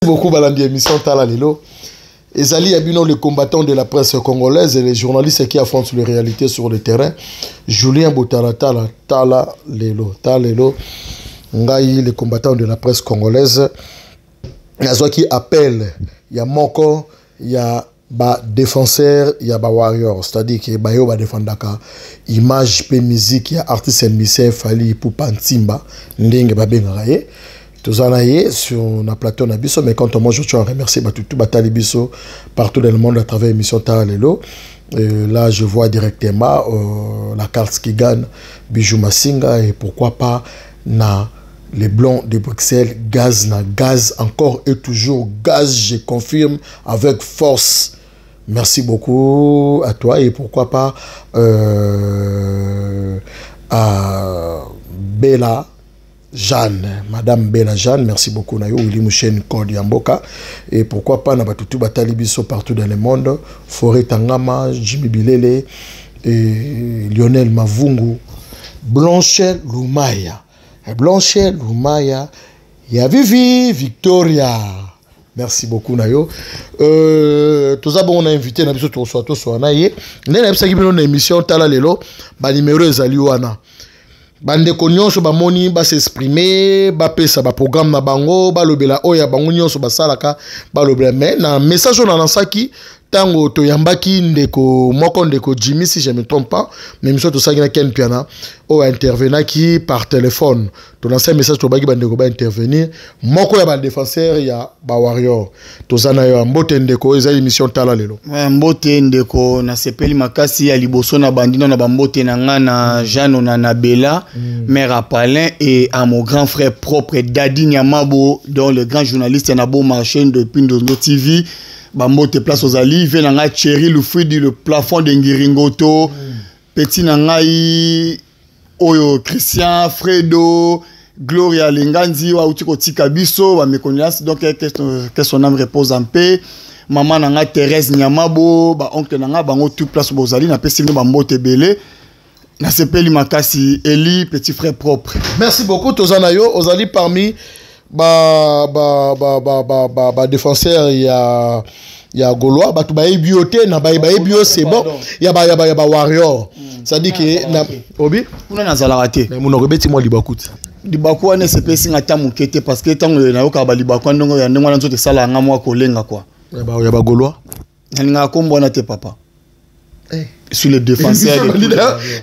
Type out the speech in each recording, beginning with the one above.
Beaucoup balandi émission Tala Lelo. Ezali ya bino, le combattant de la presse congolaise et les journalistes qui affrontent les réalités sur le terrain. Julien Botalatala, Tala Lelo. Tala Lelo, ngai, le combattant de la presse congolaise. Nazwaki appel ya moko ya ba défenseur ya ba warrior, c'est-à-dire que bayo ba défendaka image pe musique ya artiste musicien Fally Ipupa Ntimba, ndenge babengaka ye. Toza na ye sur na plateau na biso. Mais quant à moi, je tiens à remercier bato tout batali biso partout dans le monde à travers émission Tala Lelo. Là, je vois directement la carte qui gagne, Bijou Massinga, et pourquoi pas na les Blancs de Bruxelles, gaz na gaz, encore et toujours gaz, je confirme avec force. Merci beaucoup à toi et pourquoi pas à Bella Jeanne, Madame Bella Jeanne, merci beaucoup na yo, Willy Mouchen Code Yamboka, et pourquoi pas na batutu batali biso partout dans le monde, Forêt Tangama, Jimmy Bilele et Lionel Mavungu, Blanche Lumaya. Blanche Lumaya, ya Vivi Victoria. Merci beaucoup na yo. Toza bon, on a invité na biso to so na ye. Ndenge nayebisaki bino na émission Tala Lelo, ba numéro ezali wana. Bandeko nyonso bamoni bas'exprimer, bapesa baprogramme na bango, balobela oyo ya bango nyonso basalaka, balobela. Mais na message oyo nalansaki ntango toyambaki ndeko moko, ndeko Jimmy, si je me trompe pas, na émission tosalaki na Ken Piana, oyo intervenaki par téléphone, tolansa message, tobaki bandeko baintervenir. Moko ya badéfenseur ya bawarrior toza na yo ya mbote, ndeko, eza émission Tala Lelo. Mbote ndeko, nasepeli makasi. Ya liboso na bandino na bambote na nga na Jeanne na Nabela, mère Apalin, et à mon grand frère propre Dadi Nyamabo, dont le grand journaliste na Beau Marché depuis Ndondo TV. Bambote place ozali, ve na ngai Thierry Lufridi, le plafond de Ngiringoto, petit na ngai oyo Christian Fredo, Gloria Lenganzi oyo auti kotika biso, baméconnaissance, donc que son âme repose en paix. Mama na ngai Thérèse Nyamabo, baoncle na ngai bango tout place bozali, napesi bino bambote ebele. Nasepeli makasi, Eli, petit frère propre. Merci beaucoup. Toza na yo, ozali parmi ba ba ba ba ba ba, ba défenseur ya Gaulois. Bato bayebi yo te na bayebi yo, c'est bon, ya ba warrior, c'est-à-dire que na obi Kuna nazalaka te. Mais monoko ebeti mwa libaku te. Libaku wana esepesi nga ata moke te, parce que ntango nayokaka balibaku wana, ndenge ya ndenge wana, nzoto esalaka nga mwa kolenga kua. Ya ba Gaulois. Nalingaka kombo wana te, papa. Sur le défenseur.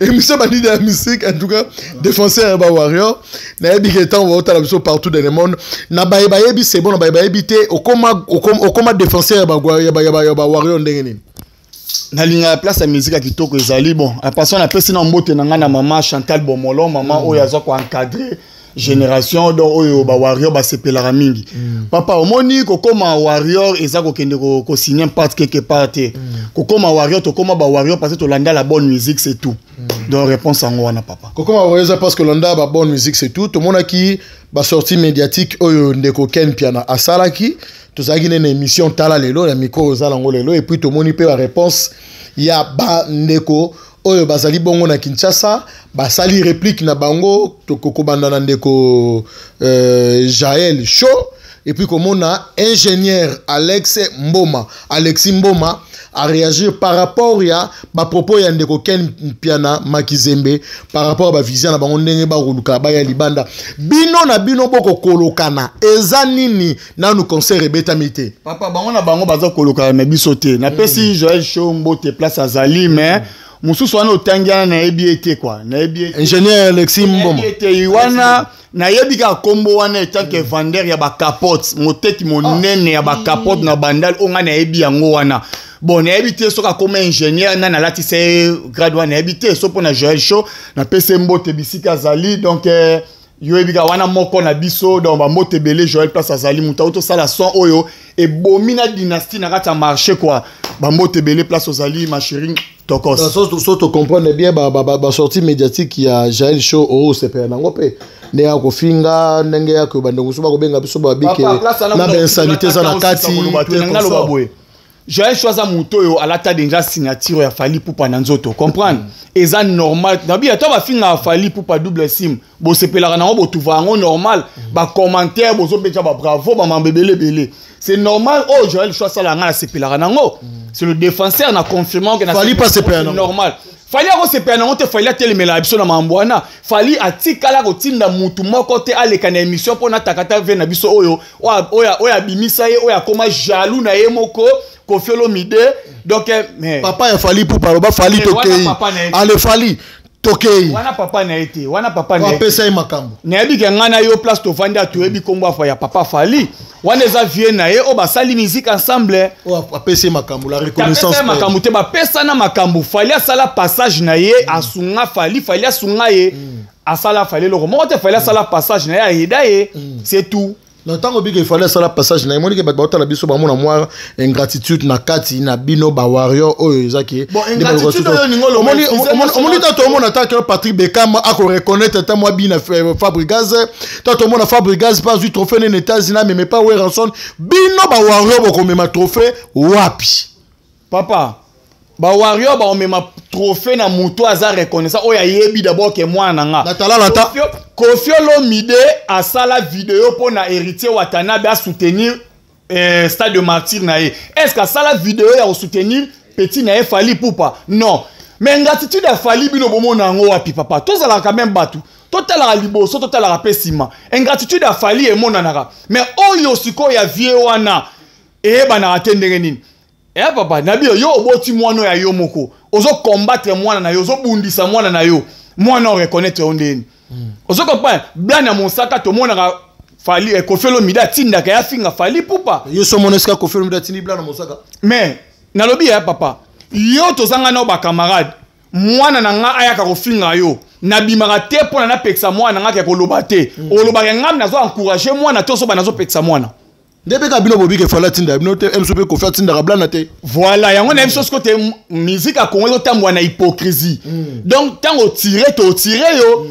Émission bandida ya musique, en tout cas défenseur ya bawarrior, nayebi ke ntango baotala biso partout dans le monde, na baye bayebi, c'est bon, na baye bayebi te, okoma défenseur ya bawarrior ndenge nini? Nalingaka place ya musique ya kitoko ezali. Bon, apaso napesi na mbote na ngai na mama Chantal Bomolo, mama oyo aza koencadre génération, donc oyo bawarrior basepelaka mingi. Papa, omoni, kokóma warrior eza kokende kosigne part quelque part te. Kokóma warrior, tokóma bawarrior parce que tolanda la bonne musique, c'est tout. Donc réponse yango wana, papa. Kokóma warrior eza parce que olanda ba bonne musique, c'est tout. Tomonaki basortie médiatique oyo ndeko Ken Piana asalaki. Tozalaki nde na émission Tala Lelo na micro oza nango lelo, et puis tomoni mpe baréponse ya bandeko oyo bazali bongo na Kinshasa, basali réplique na bango. Tokokobanda na ndeko Jael Show, et puis komona ingénieur Alex Mboma, Alexis Mboma a réagir par rapport ya bapropos ya ndeko Ken Mpiana Makizembe, par rapport ya bavision na bango, ndenge bakoluka baya libanda. Bino na bino bokokolokana, eza nini? Nanu concert ebetami te. Papa, bango na bango baza kolokana na biso te. Napesi Joel Show mbote place azali, mais mosusu wana otangi wana, nayebi ye te kua, nayebi ye te. Ingénieur Alexis Mboma. Nayebi ye te wana, nayebi kaka nkombo wana etant que vendeur ya bacapote, moteki monene ya bacapote na Bandal oyo ngai nayebi yango wana. Bon, nayebi te soki akoma ingénieur, nani alatisa ye grade wana, nayebi te. So mpo na Joel Show, napesi ye mbote bisika azali. Donc yo oyebi kaka wana moko na biso. Donc bambote ebele, Joel, place azali, moto auti tosala son oyo ebomi na dynastie na kati ya marché quoi. Bambote ebele place ozali, ma chérie, tokos. So tocomprendre bien, basortie médiatique ya Jael Show oyo osepela nango mpe, ndenge ya kofinga, ndenge ya koyeba, ndeko mosusu bakobenga biso babike Papa, place wana na kuna bainsanité eza na kati kati. Naloba boye. Joël Show aza moto oyo alata déjà signature ya Fally Ipupa na nzoto, comprendre? Eza normal nabi ata bafingaka Fally Ipupa double sim, bosepelaka nango, botuva yango normal, bacommentaire bozobeta, babravo, bamambo ebele ebele. C'est normal. Oyo Joël Show asala, nga nasepelaka nango. C'est le défenseur na confirmant que Fally pa sepela nango. Normal. Fally akosepela nango te. Fally atelemelaka biso na mambo wana. Fally atikala kotinda mutu moko te aleka na émission mpo natakata ve na biso oyo oyo abimisa ye, oyo akóma jaloux na ye moko, Koffi Olomide. Donc mais papa ya Fally Ipupa aloba Fally tokei, ale Fally tokei. Wana papa na ye te, wana papa na ye. Apesa ye makambo. Nayebi ke ngai na yo, place tovandi, toyebi nkombo afa ya papa Fally. Wana eza vie na ye oyo basali musique ensemble. Apesi ye makambo, la reconnaissance. Apesa ye makambo te, bapesana makambo. Fally asala passage na ye, asunga Fally, Fally asunga ye. Asala Fally eloko moko te. Fally asala passage na ye, ayeda ye, c'est tout. Na ntango bika efali asala passage na ye, monike bato baotala biso, bamona mwa ingratitude na kati na bino bawarrior oyo ezaki. Omoni, ta tomona ta ke Patrick Bekam akoreconnaître ta mwa bina Fabregas, ta tomona Fabregas mpe azwi trophée nene États-Unis, ameme pa Werrason. Bino bawarrior bokomema trophée wapi? Papa, bawarrior baomema trophée na moto aza reconnaissant, oyo ayebi d'abord ke mwana na nga. Natalala ta. Koffi Olomide asala video mpo na Héritier Watanabe asoutenir Stade de Martyr na ye. Est ce que asala video ya kosoutenir petit na ye Fally Ipupa? Non. Mais ingratitude ya Fally, bino bomona yango wapi? Papa, tozalaka même bato, totalaka liboso, totalaka mpe nsima. Ingratitude ya Fally emonanaka, mais oyo sikoyo ya vie wana eyebanaka te ndenge nini. Eya papa na biyo, yo oboti mwana oyo ya yo moko, ozokombattre mwana na yo, ozobundisa mwana na yo, mwana oreconnaître yo ndeni? Ozo comprendre? Blana Mosaka, tomonaka Fally, Koffi Olomide atindaka ye afinga Fally Ipupa. Yo so omona esika Koffi Olomide atindi Blana Mosaka? Mais nalobi ya papa, yo tozanga nao bacamarade, mwana na nga ayaka kofinga yo, nabimaka te mpo na napekisa mwana na nga ke koloba te. Olobaka ngami nazo encourage mwana te, osoba nazopekisa mwana. Nde mpe kaka bino bobika efali atindaka bino te, mso mpe Koffi atindaka Blana te. Voilà, yango na biso siko te. Musique ya Congo ezotambola na hypocrisie. Donc ntango otire to otire yo,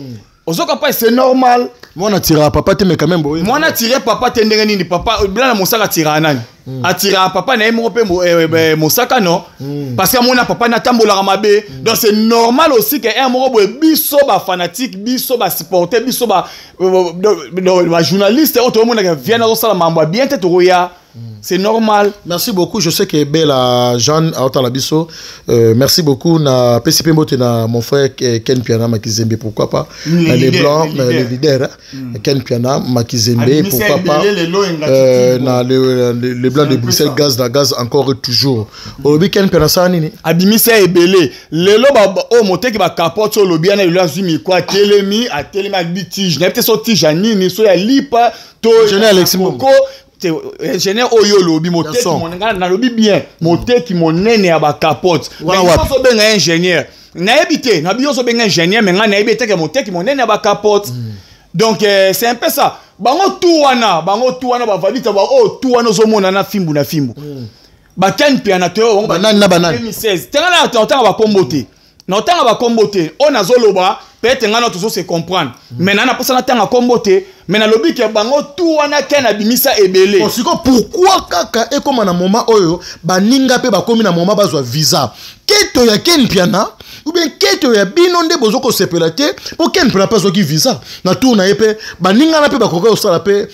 ozoka pa, c'est normal. Mwana atiraka papa te, mais quand même boye. Mwana atire papa te ndenge nini? Papa Blana Mosaka atiraka nani? Atiraka papa na ye moko mpe Mosaka, non? Parce que amona papa natambolaka mabe. Donc c'est normal aussi ke un moko boye, biso bafanatique, biso basupporter, biso bajournaliste oyo toyomonaka viane azosala mambo ya bien te, tokoya, c'est normal. Merci beaucoup. Je sais que Bella Jeanne aotala biso. Merci beaucoup na PCP mbote na mon frère Ken Piana Makizembe, pourquoi pas Le les leader, blancs, le leader. Le leader, hein. Ken Piana Makizembe, Admission pourquoi pas ebele, lelo, ingratitude, bon. na le blanc C'est de un peu Bruxelles, ça. Gaz na gaz encore et toujours. Olobi Ken Piana ça nini? Abimisa ebele lelo oyo moteki bacapote oyo olobi wana, lelo azwi miko, atelemi, atelemi, abi tige, nayebi te so tige ya nini, so ya lipa to Ingénieur Alexis Mbongo. Koko te. Ingénieur oyo olobi, moteki Ya son. monene, nga nalobi bien, moteki monene ya bacapote. Wana Mais wapi? yo ozobenga ingénieur, nayebi te, nabi yo ozobenga ingénieur, mais ngai nayebi eteke moteki monene ya bacapote. Donc c'est un peu ça. Bango tu wana, bango tu wana bavalita ba oyo tu wana ozomona na fimbu na fimbu, baken mpe na toyo bango. Banani na banani? 2016 tenga na otanga bakombo te, na otanga bakombo te. Oyo nazoloba, peut-être ngai na tozo se comprendre, mais na naposa natanga kombo te, mais nalobi ke bango tu wana, Ken abimisa ebele. Bon, siko pourquoi kaka ekóma na moment oyo baninga mpe bakomi na moment bazwa visa, keto ya Ken Mpiana ou bien keto ya bino nde bozo kosepela te? Mpo Ken Mpiana mpe azwaki visa na tour na ye, mpe baninga na mpe bakoki kosala mpe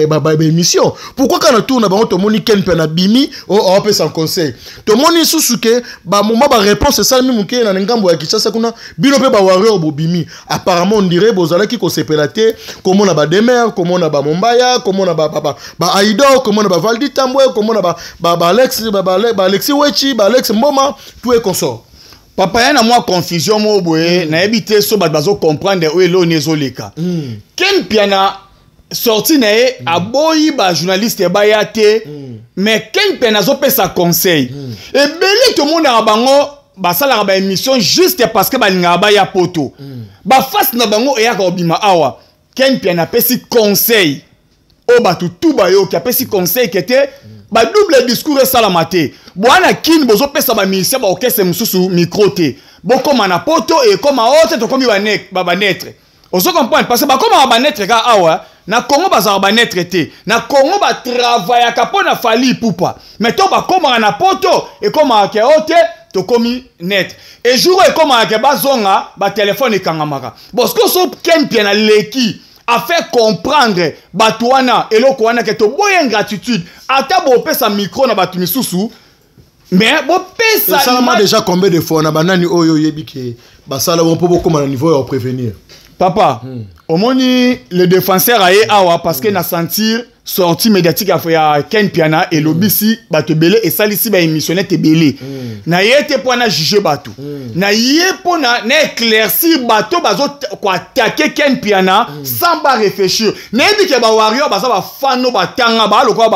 baémission. Pourquoi kaka na tour na bango tomoni Ken Mpiana bimi oyo awapesa conseil? Tomoni lisusu ke bamoment baréponse esalemi moke na ngambo ya Kinshasa kuna, bino mpe bawarrior bobimi. Apparemment on dirait bozalaki kosepela te komona bademer, komona bamombaya, komona baaidor, komona bavaldi Tambwe, komona baalexi Wechi, baalex Mboma, tout et consort. Papa, ya na mwa confusion moko boye, nayebi te so bato bazocomprendre oyo eloni ezoleka. Ken Mpiana, sorti na ye, aboyi bajournaliste baya te, mais Ken Mpiana azopesa conseil. Ebele tomonaka bango basalaka baémission juste parce que balingaka baya poto, bafase na bango eyaka kobima awa. Ken Mpiana apesi conseil oyo bato tu bayoki. Apesi conseil ke te, badouble discours esalama te. Bwana Kini, bozopesa bamusicien baorchestre mosusu micro te, bokóma na poto, ekóma oyo te, tokómi banetre. Ozo comprendre? Parce que bakomaka baneutre kaka awa na Congo, bazalaka baneutre te. Na Congo batravaillaka mpo na Fally Ipupa, mais to bakomaka na Poto, ekomaka ke o te, tokomi neutre. E jour oyo ekomaka ke bazonga, batelefone ekangamaka. Bon, sikoyo so Ken Mpiana leki a fait comprendre bato wana eloko wana ke toboya ingratitude. Ata bopesa micro na bato misusu, mais bopesa Esalama déjà combien de fois na banani oyo oyebi ke basala bon mpo bokóma na niveau ya prévenir? Papa, omoni le défenseur aye awa parce que na sentir sortie médiatique ya Ken Piana elobisi bato ebele, esalisi baémissionnaire ebele. Na ye te mpo ana juge bato, na ye mpo na éclaircir bato bazo koattaquer Ken Piana sans ba réfléchir. Nayebi ke bawarrior baza bafano, batanga baa lokola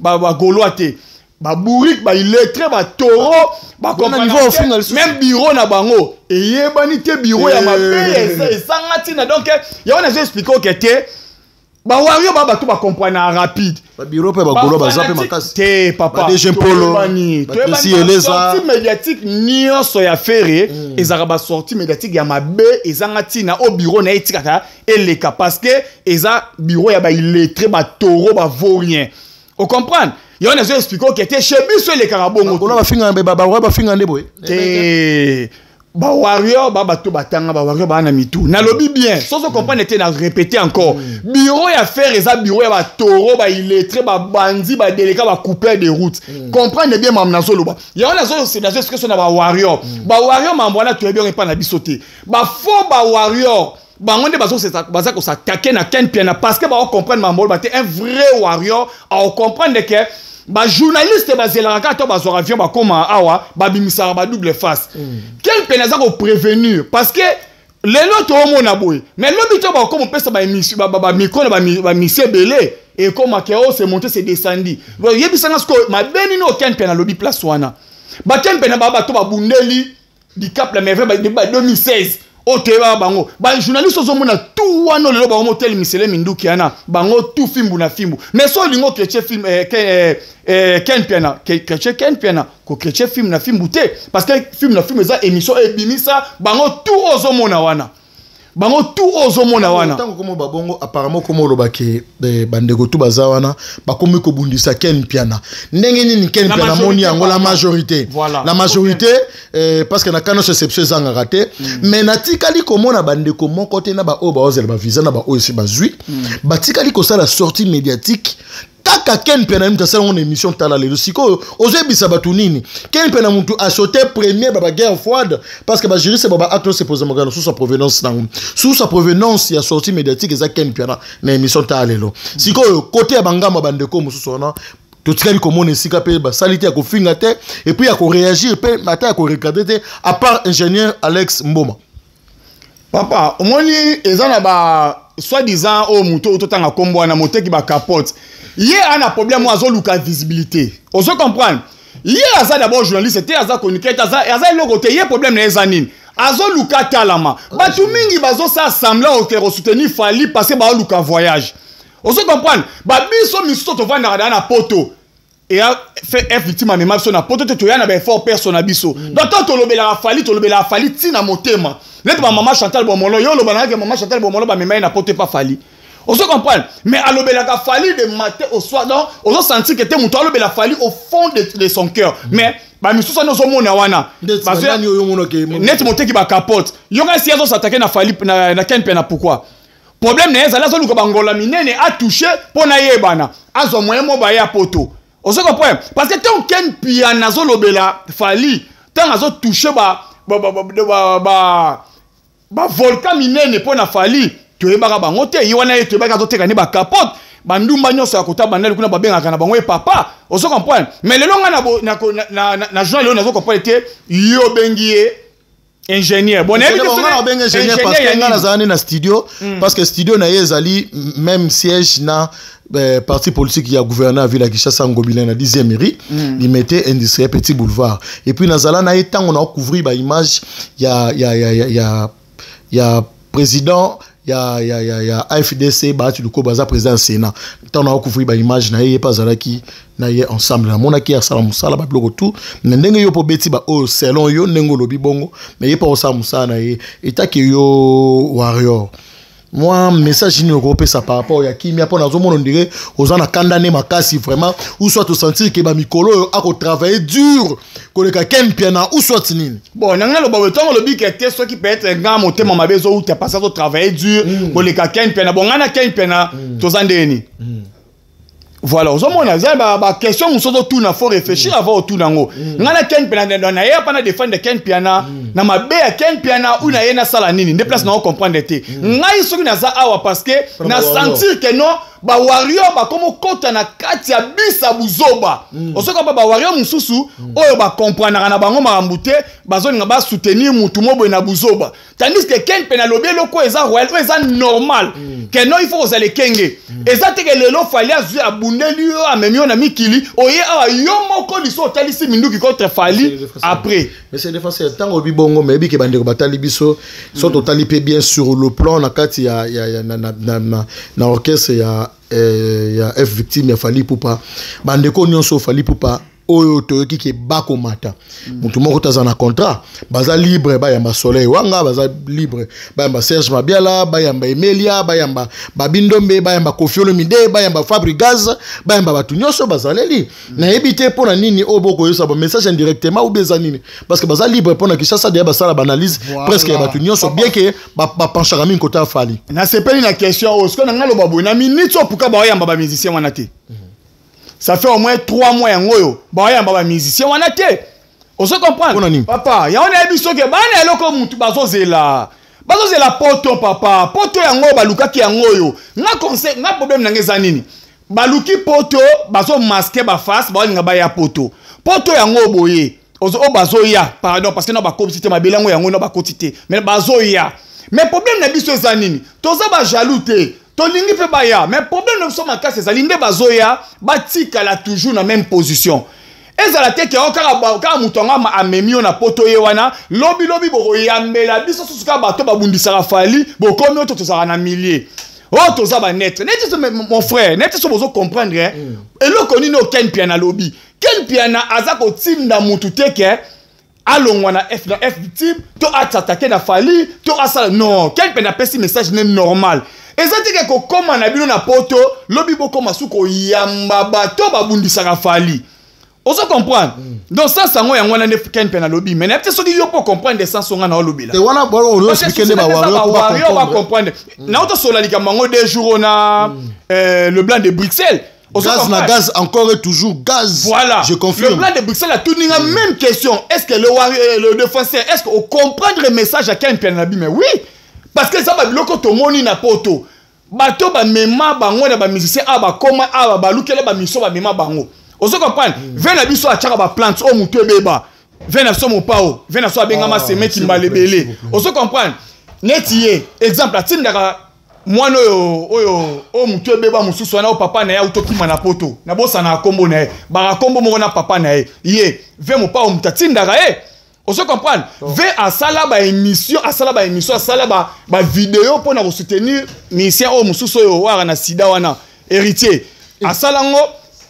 bagaulois te, babourrique, baillettré, bataureau. Même bureau na bango eyebani te, bureau ya mabe ezanga ntina. Donc yango nazo expliquer oke te, bawarrior ba bato bacomprendre na rapide. Babureau mpe bagaulois baza mpe makasi. Te, papa. Sortie médiatique nyonso ya Ferre ezalaka basortie médiatique ya mabe, ezanga ntina. O bureau na ye etikaka eleka parce que eza bureau ya baillettré, bataureau, bavaurien. Ocomprendre? Yango nazo expliquer oke te, chez biso elekaka bongo. Bafinga nde boye. Te, bawarrior ba bato batanga, bawarrior baa na mitu. Nalobi bien, sozo comprendre te, na répéter encore: bureau ya Ferre eza bureau ya bataureau, baillettré, babandi, badeleka, bacoupeur de route. Comprendre bien mambo nazoloba. Yango nazo expliquer so na bawarrior. Bawarrior, mambo wana toyebi yango epa na biso te. Bafaux bawarrior, bango nde baza kos'attaquer na Ken Piana parce que baocomprendre mambo oloba te. Un vrai warrior aocomprendre ke bajournaliste bazelaka kaka to bazwaka avion, bakóma awa, babimisaka badouble face. Ken Piana aza koprévenir parce que lelo toomona boye, mais lobi to bakóma opesa bamicro na bamisi ebele, ekómaka o se monte, se descendi. Yebisanga sikoyo, mabe nini o Ken Piana alobi place wana? Baken Piana baa bato babundeli Dicap la Merveille ba 2016 oyo toyebaka bango. Bajournaliste ozomona tu wana lelo, bango motelemisele minduki wana, bango tu fimbu na fimbu. Mais so olingi okretche film, Ken Piana, chrétien Ken Piana kokretche film na fimbu te, parce que film na fimbu eza émission ebimisa bango tu ozomona wana, bango tu ozomona wana. Ntango komo babongo, apparemment komo olobaki bandeko tu baza wana bakomi kobundisa Ken Piana. Ndenge nini Ken Piana moni yango? La majorité, voilà. La majorité, parce que na kano exception ezangaka te. Mais natikali komona bandeko moko te na baoyo baozela bavisa, na baoyo esi bazwi. Batikali kosala sortie médiatique. Kaka Ken Mpe na mutu asala ngo na émission. Tala lelo sikoyo ozoyebisa bato nini? Ken Mpe na mutu asote premier ba baguerre froide, parce que bajuriste ba baacte nyonso eposamaka na source ya provenance nango. Source ya provenance ya sortie médiatique eza Ken Mpiana na émission. Tala lelo sikoyo, kote ya bangambo ya bandeko mosusu wana, totikali komona esika mpe basali te ya kofinga te, et puis ya koréagir mpe ata ya korecadrer te, à part ingénieur Alex Mboma. Papa, omoni, eza na ba soi-disant oyo moto oyo totanga nkombo wana, moteki bacapote, ye ana problème oyo azoluka visibilité. Ozo comprendre? Ye aza d'abord journaliste te, aza chroniqueur te, aza eloko te. Ye problème na ye eza nini? Azoluka talama. Bato mingi bazosala semblant oke kosoutenir Fally parce que baoluka voyage. Ozo comprendre? Babiso misusu tovandaka daa na Poto, eya fe victime amema biso na Poto te, toya na baeffort perso na biso. Donc to tolobelaka Fally, tolobelaka Fally ntina motema neti bamama Chantal Bomolo. Yo oloba nayake mama Chantal Bomolo bamema ye na Poto epa Fally. Ozo comprendre? Mais alobelaka Fally de matin au soir. Donc ozo sentir que te moto alobela Fally au fond de son cœur. Mais bamisusu wana ozomona wana, neti moteki bacapote, yoka esi azos'attaquer na Fally, na Ken mpe na pourquoi problème na ye ezali azoluka bangola minene atouche mpo na yebana, azwa moyen mo baye ya Poto. Ozo comprendre? Parce que ntango Ken Piana azolobela Fally, ntango azotouche bavolcan minene mpo na Fally, toyebaka bango te. Ye wana ye toyebaki azoteka nde bacapote, bandumba nyonso ya kota bandali kuna babengaka na bango ye papa. Ozo comprendre? Mais lelo ngai na journal lelo nazo comprendre te. Yo obengi ye ingénieur. Bon, nayebi te soki ingénieur, parce que nga nazala nde na studio, parce que studio na ye ezali même siège na parti politique ya gouverneur ya ville ya Kinshasa, Ngobila, na 10e mairie, Limete Industriel, Petit Boulevard. Et puis nazala na ye ntango na couvrir baimage ya président. Ya AFDC, Bahati Lukwebo aza président ya Sénat. Ntango na kocouvrir baimage na ye, ye mpe azalaki na ye ensemble, namonaki asala mosala, babiloko tout na ndenge yo mpo obeti baoyo selon yo ndenge olobi bongo, mais ye mpe akosala mosala na ye etake yo warrior. Mwa message nini okopesa par rapport ya kimia? Mpo nazomona ondire oza na kanda nde makasi vraiment, ou soit osentir ke bamikolo oyo akotravailler dur koleka Ken Mpiana, ou soit nini? Bon, na ngai loba boye, ntango olobi ke te, soki peut-être nga motema mabe ezowuta parce azotravailler dur koleka Ken Mpiana, bon, ngai na Ken Mpiana toza ndeni. Voilà, ozomona eza baquestion mosusu ozotuna, faut réfléchir avant otuna yango. Ngai na Ken Mpiana, na ye apa na défendre Ken Mpiana na mabe ya Ken Mpiana oyo na ye nasala nini nde place na comprendre te. Ngai soki naza awa parce que na sentir ke non, bawarrior bakoma okota na kati ya bisa buzoba. Osoki ba bawarrior mosusu oyo bakomprenaka na bango makambo te, bazolinga basoutenir mutu mo boye na buzoba, tandis que Ken mpe nalobi eloko oyo eza royal, oyo eza normal, ke non, il faut kozala ekenge. Eza te ke lelo Fally azwi, abundeli yo, amemi yo na mikili, oye awa yo moko liso otalisi minduki contre Fally après. Mais c'est défenseur, ntango olobi bongo, mais ke bandeko batali biso so, totali mpe bien sur le plan na kati ya na orchestre ya F Victime ya Fally Ipupa, bandeko nyonso Fally Ipupa oyo toyoki ke bakomata, motu moko te aza na contrat. Baza libre bayamba Soleil Wanga, baza libre bayamba Serge Mabiala, bayamba Emelia, bayamba Babindombe, bayamba Koffi Olomide, bayamba Fabregas, bayamba bato nyonso bazaleli. Nayebi te mpo na nini oyo bokoyosa bamessage indirectement ou bien eza nini, parce que baza libre mpo na Kinshasa deya basala baanalyse presque ya bato nyonso, bien ke bapenchaka mingi kota ya Fally. Nasepeli na question oyo. Sikoyo na ngai loba boye, na minute oyo puka baoyamba bamusicien wana te. Ça fait au moins 3 mois yango oyo baoyamba bamusicien wana te. Ozo comprendre, papa? Yango nayebi soki bana eloko mutu bazozela poto, papa. Poto yango balukaki yango oyo. Nga conseil, nga problème na nga eza nini? Baluki poto, bazomasquer baface, baolinga baya poto. Poto yango boye oyo bazoya, pardon, parce que na bakoti te mabele yango, yango na bakoti te, mais bazoya. Mais problème na biso eza nini? Toza bajaloux te, tolingi mpe baya, mais problème na biso makasi ezali nde bazoya, batikala toujours na même position. Ezala te ke kaka moto yango amemi yo na poto, ye wana lobilobi bokoyambela biso susu kaka bato babundisaka Fally. Bokomi oyo tozalaka na milieu oyo, toza banetre neti so, mon frère, neti so bozo comprendre eloko nini oyo Ken Mpiana alobi. Ken Mpiana aza kotinda mutu te ke alongwa na F Victime to at'attaquer na Fally to asala. Non, Ken Mpiana apesi message ne normal. Eza te ke kokóma na bino na poto, lobi bokóma su koyamba bato babundisaka Fally. Ozo comprendre? Donc sens yango, yango wana nde Ken mpe nalobi. Mais nayebi te soki yo mpo comprendre sens nga na olobela. Te wana oexpliquer nde bawarrior bacomprendre. Nautosola likambo yango 2 jours na le blanc de Bruxelles. Gaz na gaz, encore et toujours gaz. Voilà. Je confirme. Le blanc de Bruxelles a tout dit la même question. Est-ce que le défenseur, est-ce qu'on comprendre le message à Ken Mpiana? Mais oui. Parce que ça va biloko tomoni na poto. Bato ba mema bango na ba musicien a ba koma a ba balukele ba mission ba mema bango. Ozo comprendre? Ve na biso atiaka ba plante o mutu ebeba. Ve na biso mopao, ve na so abengama semeki mbalebele. Ozo comprendre? Neti ye, exemple, atindaka mwana oyo motu ebeba mosusu wana, oyo papa na ye autokima na poto, nabosana nkombo na ye, baka nkombo moko na papa na ye. Ye ve mopao, moto atindaka ye. Ozo comprendre? Ve asala baémission, asala baémission, asala bavideo mpo na kosoutenir musicien oyo mosusu oyo waka na sida wana, Héritier. Asala yango,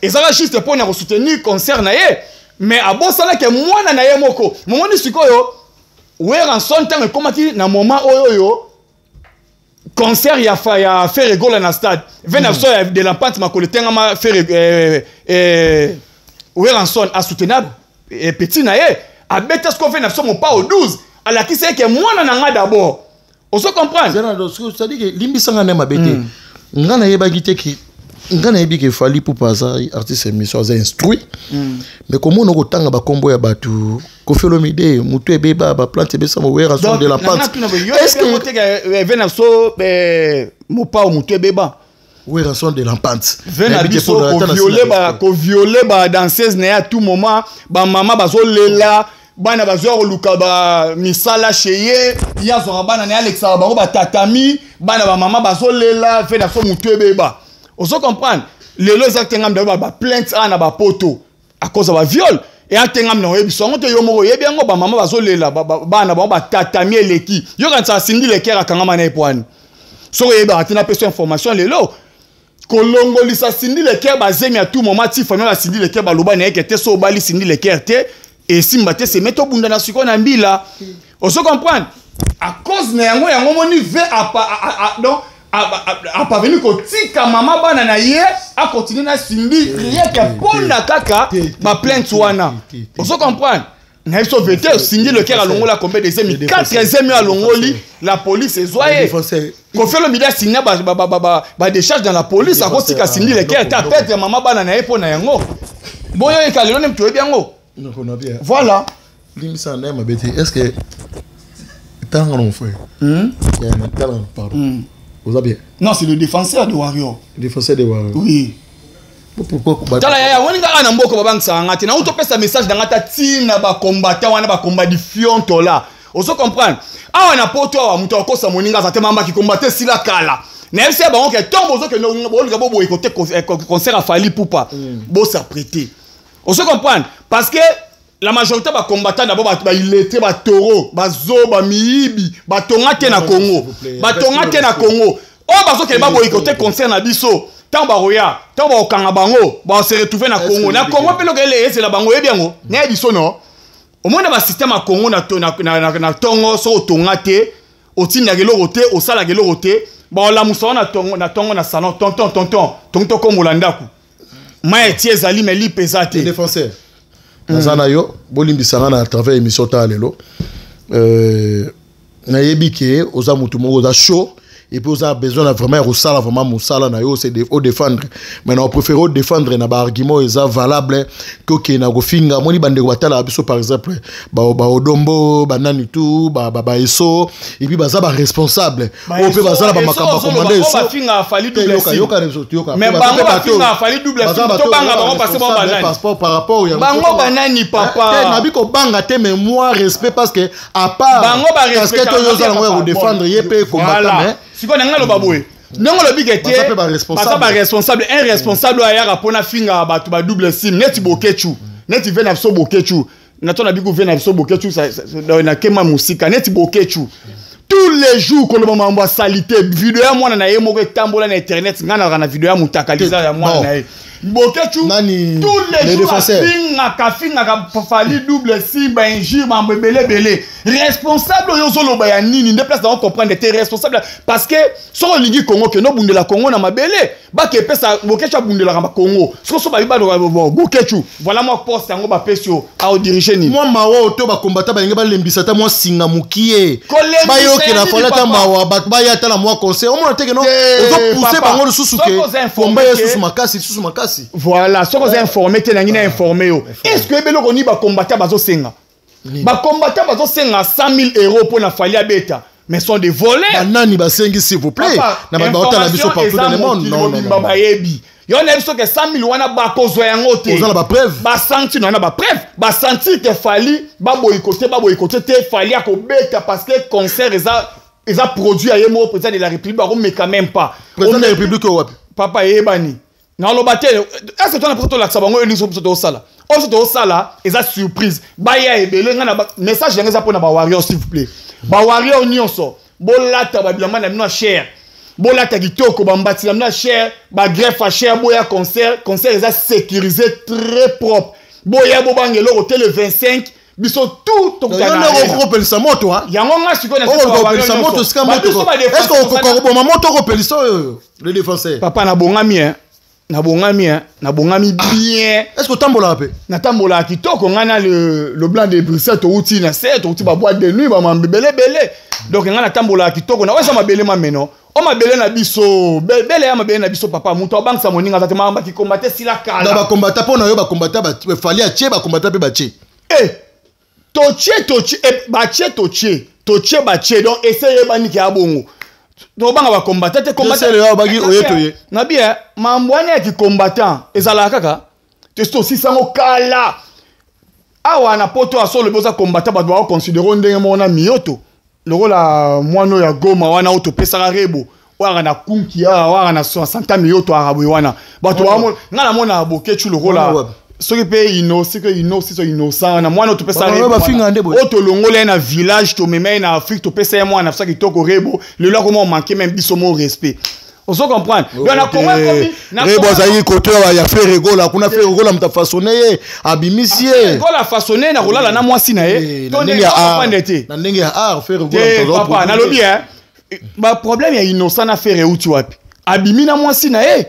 ezalaka juste mpo na kosoutenir concert na ye, mais abosanaki mwana na ye moko. Momoni sikoyo Werrason, ntango ekomaki na moment oyo concert ya Ferre Gola na stade, ve na biso ya de l'Empante, makolo etengama, Ferre, Werrason asoutenir petit na ye, abeta siko ve na biso mopao 12, alakisi eke mwana na nga d'abord. Ozo comprendre? C'est-à-dire que limbisanga nde mabe te, nga nayebaki te ke nga nayebi ke Fally Ipupa aza artiste émission, aza instruit, mais komona okotanga bakombo ya bato, Koffi Olomide, motu ebeba, baplante ebesama, Werrason de la Pante. Est ce que ve na biso mopao motu ebeba? Werrason de l'Empante. Ve na biso kovioler badanseuse na ye à tout moment, bamama bazolela, bana bazwa koluka bamisala chez ye, ye azwaka bana na ye, alekisaka bango batatami, bana bamama bazolela. Ve na so motu ebeba. Ozo comprendre? Lelo eza te ngambi na baplainte awa na bapoto à cause ya baviol eya te. Ngambi na oyebi yango te, yo moko oyebi yango. Bamama bazolela, bana bango batatami eleki. Yokanisa asindi leker akangama na ye po wani. Soki oyebaka te, napesa information lelo. Kolongolisa Cindy Le Cœur bazemi à tout moment, ti famille ya Cindy Le Cœur baloba na ye ke te, so obali Cindy Le Cœur te, esimba te. Seme tobunda na sikoyo na mbila, ozo comprendre? À cause na yango, yango moni ve donc aparvenu kotika mama bana na ye, akontinue na Cindy, rien que mpona kaka baplainte wana, ozo comprendre? Na biso vete, Cindy Le Cœur alongola combien de zemi? Quatre zemi alongoli, la police ezwa ye. Koffi Olomide asigna badécharge dans la police, akotika Cindy Le Cœur te, aperdre mama bana na ye mpo na yango. Boyo oyeka lelo nde toyebi yango, voilà. Limbisa na ye mabe te. Est ce que talanga na mon frère, talanga, pardon, oza bien? Non, c'est le défenseur de Warrior. Défenseur de Warrior? Oui. Pourquoi? Tala yaya, woni kaka na mboka babangisaka nga te. Nauti opesa message na nga ta ntina bacombattant wana, bakomba difionto la, ozo comprendre? Awa na poto awa, moto akosa moninga aza te. Mambaki combattant esila kala. Nayebisi ya bango ke ntongo bozokende, bolinga boboye kote concert ya Fally Ipupa, bos'apprêter, ozo comprendre? Parce que la majorité bacombattant d'abord bato baillettré, batoro, bazoba, miyibi, batonga te na Congo, batonga te na Congo. Oyo bazokende baboyi kote concert na biso, ntango bakoya, ntango bakokanga bango, bakose retrouve na Congo. Na Congo mpe eloko ezela bango, oyebi yango, nayebi biso no. Omoni basystème ya Congo na ntongo, soki otonga te, otindaka eloko te, osalaka eloko te, baolamusa wana na ntongo na salon: "Tonton, tonton, tongi tokombola ndako, mai etie ezali, me lipe eza te." Défenseur, naza na yo. Bolimbisanga na travers émission tala lelo. Nayebi ke oza motu moko oza chaud et puis oza besoin na vraiment ya kosala vraiment mosala na yo odéfendre, mais na préféré odéfendre na baargument eza valable ke okende na kofinga. Moni bandeko batalaka biso, par exemple baodombo, banani tu, baeso, et puis baza baresponsable oyo mpe baza na bamakambo akomanda. Mais bango bafinga Fally double, tobanga bango parce bango banani? Passeport par rapport ya bango banani, papa? Nabi kobanga te, mais moi respect, parce que à part bango casquette oyo oza nango ya kodéfendre ye mpe combattant, mais Sikoyo na ngai aloba boye, ndenge olobi ke te, baza baresponsable. Un responsable oyo ayaka mpona fingaka bato badouble sim, neti Bokechu, neti ve na biso Bokechu, nato na biku ve na biso Bokechu nakema mosika, neti Bokechu, tous les jours koloba mambo ya saleté. Video ya mwana na ye moko etambola na internet. Ngai nalaka na video ya motakaliza ya mwana na ye Bokechu. Tous les jours afingaka, afingaka Fally double sim, bainjure, mambo ebele ebele. Responsable oyo ozoloba ya nini nde place nango comprendre te? Responsable, parce que soki olingi Congo, kende obundela Congo na mabele. Bake epesa Bokechu abundelaka bakongo. Soki so babi Bokechu, voilà mwa poste yango bapesi yo, aodirige nini? Mwa mawa oyo to bakombata balingi balembisa ata mwa singa mokie, bayokela Fally ata mawa, bato baya ata na mwa conseil. Omona teke no ozopousse bango lisusu ke komba ye susu makasi, lisusu makasi. Voilà, soki oza informé te, nangi na informé yo. Est ce que oyebeloko nini bakombata bazosenga? Bakombata bazosenga 100 000 euros mpo na Fally abeta, mais sont des voleurs. Banani basengi, s'il vous plaît? Na bato baotala biso partout dans le monde. Non, non, non, bayebi yo na biso ke 100 000 wana bakozwa yango te. Oza na bapreuve? Basentir na bapreuve, basentir ke Fally baboyikote, baboyikote te, Fally akobeta, parce que concert eza produit ya ye moko président de la République. Bakomeka même pas. Président de la République oyo wapi? Papa, eyebani, naloba te. Est-ce tona mposa tolakisa bango oyo nyonso biso tozosala? Oyo biso tozosala eza surprise. Baya ebele. Ngai na message yango eza mpona bawarrior. S'il vous plaît, bawarrior nyonso, bolata babilamba na bino ya cher, bolata kitoko, bambati na bino ya cher, bagreffe ya cher, boya concert. Concert eza sécurisé, très propre. Boya, bobanga eloko te. Le 25, biso tout. Tokopelisa moto. Yango nga sikoyo. Okopelisa moto sika moto. Est ce que okoka koboma moto okopelisa oyo, le défenseur? Papa, nabongami, hein, nabongami, hein, nabongami bien. Est ce que otambolaka mpe? Natambolaka kitoko. Ngai na le blanc de Bruxelles, touti na se, touti baboîte de nuit, bamambe ebelebele. Donc ngai natambolaka kitoko na oyo eza mabele mameno o mabele na biso, bele ya mabele na biso. Papa, moto abangisa moninga aza te. Makambo akikomba te, sila kala. Bakombata mpo na yo, bakombata Fally atie, bakombata mpe batie. E totie, totie, batie, totie, totie, batie. Donc ese eyebani ke ya bongo, tobanga bakombata te. Na bien, mambo wana ya kicombattant ezalaka kaka te. Tosisango kala. Awa na poto, aso olobi oza combattant, bato bakoconsidere ndenge moko na miyoto, lokola mwana oyo ya Goma wana oyo topesaka rebo, oyo aka na kunki awa, oyo aka na santa miyoto, aka boye wana. Bato nga namona Bokecu lokola Soki mpe soki so innocent na mwana oyo topesa bafinga nde boye. Oyo tolongola ye na village, tomema ye na Afrique, topesa ye mwana biso kitoko Rebo. Lelo akoma omanke même biso mo respect, ozo comprendre? Donc na Congo ekomi Rebo azalaki kote ya Ferre Gola kuna. Ferre Gola moto afaçonne ye, abimisi ye. Gola afaçonne na kolala na mwasi na ye. To ndenge comprendre te. Na ndenge ya art, Ferre Gola. Te, papa, nalobi baproblème ya Innocent na Ferre euti wapi? Abimi na mwasi na ye.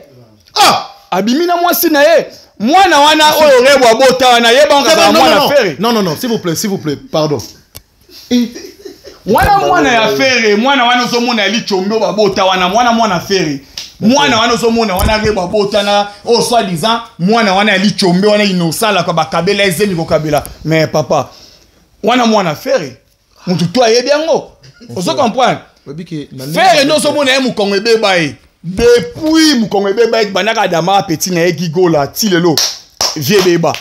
Ah! Abimi na mwasi na ye, mwana wana oyo Rebo abota wana, yeba kaka mwana Ferre. Non, non, non, s'il vous plaît, s'il vous plaît, pardon. Wana mwana ya Ferre, mwana wana ozomona ya lichombe oyo babota wana, mwana Ferre, mwana wana ozomona wana Rebo abotana oyo soi disant mwana wana ya lichombe wana inosalaka bakabela ezemi kokabela. Mais papa, wana mwana Ferre, motu to ayebi yango, ozo comprendre? Ferre nde ozomona ye, mokongo ebeba ye depuis mokongo ebeba ye bandaka Adama petit na ye Gigola ti lelo vie ebeba.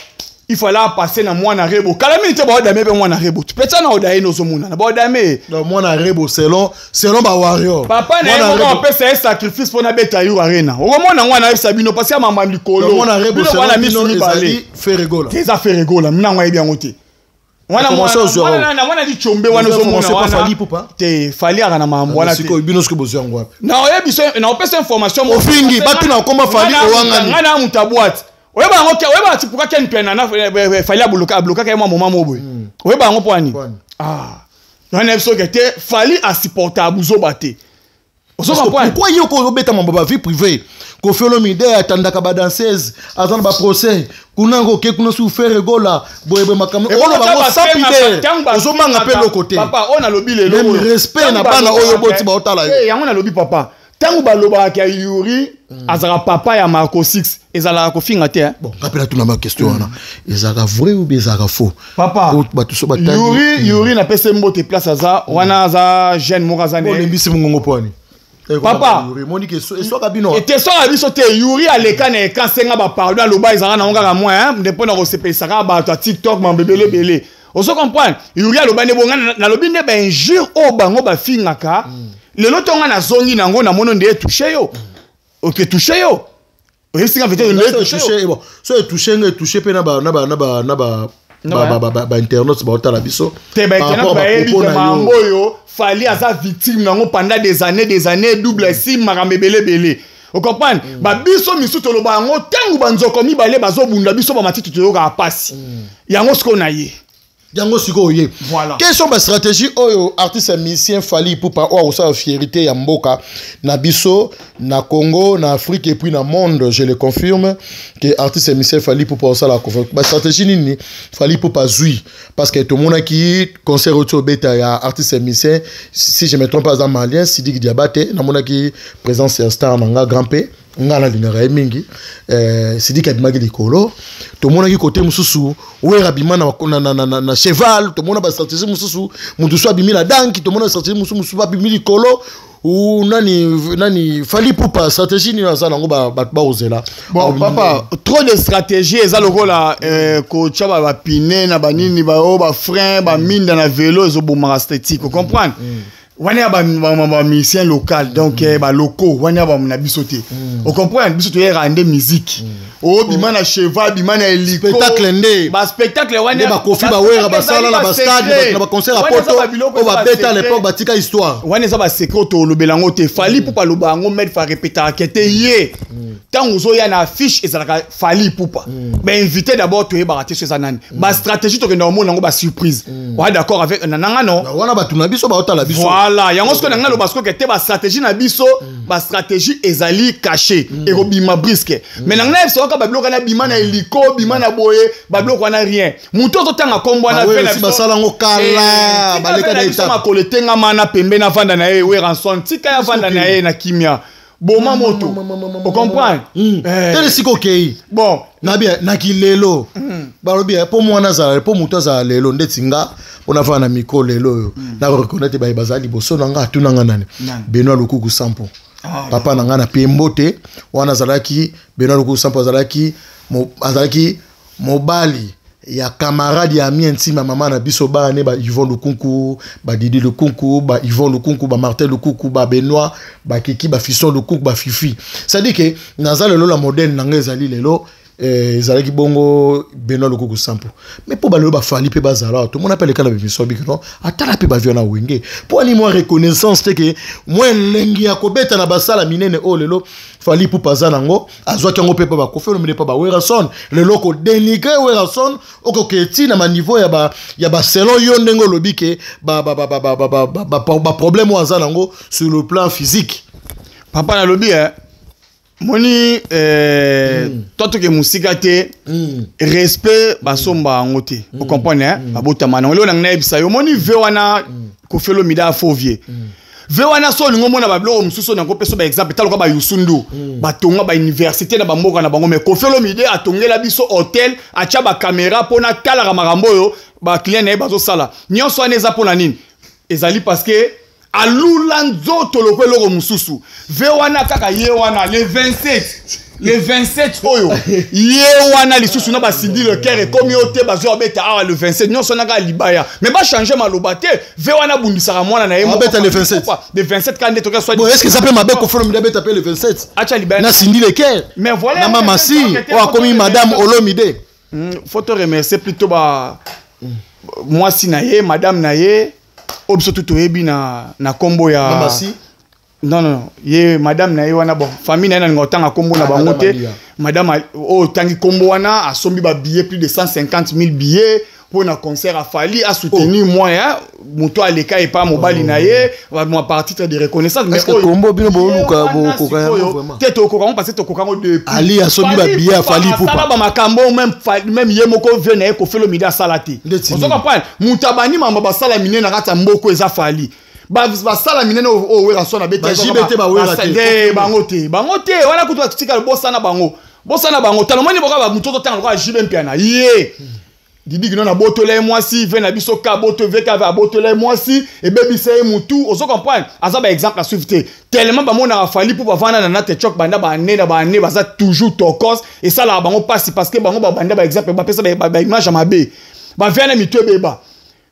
Il fallait passer na mwana Rebo. Kala mingi te baodame mpe mwana Rebo peta na oda ye nde ozomonana baodame. Mwana Rebo selon bawarrior. Papa na ye moko apesa ye sacrifice mpona beta yo arena. Okomona ngo anayebisa bino parce ya mama likolo. Mwana Rebo wana misu mibale. Ferre Gola. Te, eza Ferre Gola, minango ayebi yango te. Wana wana lichombe wana ozomona wana te, Fally aka na mambo wana te. Bino soki bozwa yango wapi? Na oyebi so na opesa information. Ofingi batuna okoma Fally, owangani. Nga na mutu abwate, oyeba yango, oyeba ti pourquoi ken mpe na Fally ablokaka ye mwa moma mo boye, oyeba yango mpo ani? Ah, wana yebi soki te Fally asupporta buzoba te, ozo comprendre? Pourquoi yo kozobeta mambo ba vie privée? Koffi Olomide atandaka badanseuse, aza na baprocès kuna, oke kuna su Ferre Gola boyeboye, makambo oyo bango sans pudeur, ozomanga mpe eloko te. Papa, oyo nalobi lelo, même respect na bana oyo boti baotala yo. Yango nalobi, papa, ntango balobaka ya Yuri azalaka papa ya Marco 6, ezalaka kofinga te. Bon, nga mpe natuna ma question wana, ezalaka vrai ou bien ezalaka faux? Papa, bato so batali. Yuri, napesi mbote place aza wana, aza jeune moko aza. Olembisi mongongo mpo ani? Papa, monike eswaka bino. Ete eswaka biso te. Yuri aleka na écran, senga bapardon, aloba ezalaka nango kaka mwa nde mpo na kosepelisa kaka bato ya TikTok, mambo ebele ebele, ozo comprendre? Yuri aloba nde bonga, nalobi nde bainjure oyo bango bafingaka lelo to nga nazongi nango, namoni nde etouche yo, oke touche yo, oyebisinga vete nde etouche yo. So etouche nga, etouche mpe na bainternaute baotala biso. Te, bainternaute bayebi ke mambo oyo Fally aza victime nango pendant des années, des années, double sim, makambo ebele ebele, ocomprendre? Babiso misu toloba yango, ntango banzoko mibale bazobunda, biso bamatiti toyokaka pasi yango. Sikoyo na ye Yango sikoyo ye. Voilà. Quelles sont bastratégie oyo artiste ya musicien Fally Ipupa oyo akosala fierté ya mboka na biso, na Congo, na Afrique et puis na monde? Je le confirme que artiste ya musicien Fally Ipupa osala bastratégie nini? Fally Ipupa azwi parce que tomonaki concert oyo ti obeta ya artiste ya musicien, si je me trompe aza malien, Sidiki Diabate. Namonaki présence ya star na nga, grand P, nga nalingaka ye mingi, Sidiki abimaki likolo. Tomonaki kote mosusu Wera abima na cheval. Tomona bastratégie mosusu, motu so abimi na danki. Tomona stratégie mosusu, mosusu abimi likolo. Nani nani? Fally Ipupa, stratégie nini aza nango bato bakozela? Bon, papa, trop de stratégie eza lokola kotya bapine na banini, baoyo bafrein, baminda na vélo, ezobomaka esthétique, ocomprendre? Wana ya bamusicien local, donc balocaux wana ya na biso te, ocomprendre? Biso toyekaka nde musique. Obima na cheval, bima na hélico. Spectacle nde. Baspectacle wana. Nde bakofi, bawera basala na bastade, na baconcert ya poto oyo babeta à l'époque, batika histoire. Wana eza basecret, tolobela yango te. Fally Ipupa aloba yango maître fa répétaka te ye ntango ozoya na affiche ezalaka Fally Ipupa. Bainvité d'abord toyebaka te so eza nani. Bastratégie tokenda komona yango basurprise. Oya d'accord avec na nanga, non? Wana bato na biso baotala biso. Voilà, yango sikoyo na ngai naloba sikoyo ke te, bastratégie na biso, bastratégie ezali caché, ekobima brusque. Mais na ngai nayebisa kaka babiloko wana, bima na hélico, bima na boye, babiloko wana rien. Motu ozotanga kombo wana basala yango kala, baleka na biso makolo etengama na pembe, navanda na ye Werrason, tika ya vanda na ye na kimia, boma moto, ocomprendre? Tele sika okei. Bon. Nabi naki lelo balobi mpo mwana azala, mpo moto azala lelo ndeti nga, mpo navanda na micro lelo oyo, nakoreconnaître baye bazala liboso na nga. Atunanga nani? Benoit Lukuku Sampo, papa na nga na pie mbote wana. Azalaki Benoit Lukuku Sampo, azalaki mobali ya camarade ya ami intime ya mama na biso, bana ne ba Yvon Lukunku, ba Didi Lukunku, ba Yvon Lukunku, ba Martin Lukunku, ba Benoit, bakiki, bafison Lukunku, bafifi. C'est à dire que naza lelo la modèle na ngai ezali lelo. Ezalaki bongo Benoît Lukuku Sampo, mais mpo balelo bafali mpe bazala, tomona mpe aleka na bémission biki non, atala mpe bavio na Wenge mpo ani mwa reconnaissance te ke mwa elengi ya kobeta na basala minene oyo lelo Fally Ipupa aza nango, azwaki yango mpe mpo baKoffi Olomide, mpo baWerrason. Lelo kodénigrer Werrason, okoke eti na baniveau ya baselon yo ndenge olobi ke baproblème oyo aza nango sur le plan physique. Papa, nalobi moni to toke mosika te. Respect basomba yango te, ocomprendre? Babotama nango. Lelo nanga nayebisa yo, omoni ve wana Koffi Olomide afaux vieux ve wana. So olingi omona babiloko mosusu oyo nakopesa baexemple, tala bayusundu batonga bauniversité na bamboka na bango, mais Koffi Olomide atongela biso hotel, atya bacaméra mpona talaka makambo oyo baclient na ye bazosala. Nyonso wana eza mpona nini? Ezali parce que alula nzoto lokwa eloko mosusu. Ve wana kaka ye wana le 27, le 27 oyo ye wana lisusu na basindi le cœur ekomi yo te, bazwa babeta awa le 27. Nyonso wana kaka libaya, mais bachange maloba te. Ve wana abundisaka mwana na ye. Abeta le 27. Le 27 kaka nde toka soit. Bon, est ce que ça peut mabe Koffi Olomide abeta mpe le 27? Acha libaya. Na Cindy Le Cœur. Mais voilà. Na Mama Si oyo akomi madame Olomide. Faut te remercier plutôt ba mwasi na ye, madame na ye oyo biso tu toyebi na nkombo ya Mama Si. Non, non, non, ye madame na ye wana, bon, famille na ye, nalinga otanga nkombo na Ah, bango Madame te. Alia. Madame oyo otangi nkombo wana asombi babillet, plus de 150 000 billets mpo na concert afali asoutenir. Mwa ya moto aleka epa mobali na ye mwa par titre de reconnaissance. Est-ce que kombo bino boluka bokoka yango vraiment? Te, tokoka yango parce que tokoka yango depuis. Ali asombi babillet ya Fally Ipupa. Asala bamakambo même ye moko vie na ye Koffi Olomide asala te. Ndeti Ozo nini? comprendre? Moto abandi mambo basala minene na kati ya mboka eza Fally. Basala minene oyo Werrason abeta. Ba JB te, ba Wera te. Bango te, bango te wana kutu batikala. Bosana bango, bosana bango. Tala, omoni boka moto ozotanga lokola JB Mpiana ye Didi kino na botola ye mwasi ve na biso ka boto ve ka abotola ye mwasi, ebebisa ye mutu. Ozo comprendre? Aza ba exemple à suivre te, tellement bamonaka Fally mpo bavanda na nate chok banda baane na baane, baza toujours tokos. Esalaka bango mpasi parce que bango babanda ba exemple, bapesa baimage ya mabe, bavia na mitu ebeba.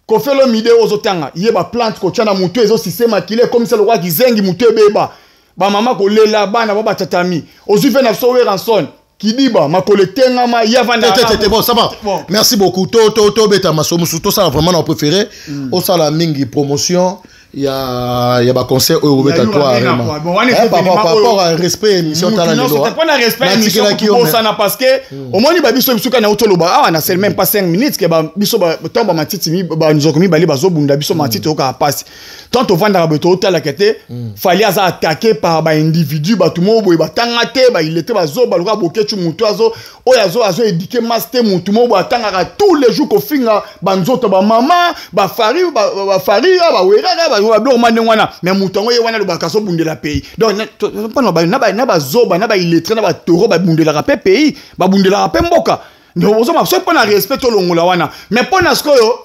Koffi Olomide oyo ozotanga ye, baplante kotya na motu ezosise makili, ekomisa lokola kizengi, motu ebeba, bamama kolela, bana ba batatami. Ozwi ve na biso Werrason kidiba, makolo etengama, ye avanda. Te, te, te, bon, ça va. Bon. Merci beaucoup. To beta maso musu to sala vraiment na préféré. Osala mingi promotion ya ba concert oyo obeta Ya toi Yura Arena, vraiment. quoi. Bon, wana Eh, eza par événement par oyo rapport à respect émission tala mutu nyonso lelo. te, mpona respect émission. Natikelaki yo, mais- Kobosana parce que omoni babiso biso kaka na otoloba awa na c'est même pas 5 minutes ke biso ntango bamatiti banzoko mibale bazobunda, biso matiti oyokaka pasi. Tant tovandaka boye, tootalaka te. Fally aza attaqué par baindividu, bato moko boye batanga te, bailete, bazoba lokola Bokecu, motu azo oyo azo éduquer masse te, motu moko boye atangaka tous les jours kofinga banzoto bamama bafari bafaria baweraka babiloko ma ndenge wana. Mais motu yango ye wana alobaka azobundela pays. Donc mpona na bazoba na baillettré na batoro babundelaka mpe pays, babundelaka mpe mboka. Ozoma soki mpona respect tolongola wana, mais mpona sikoyo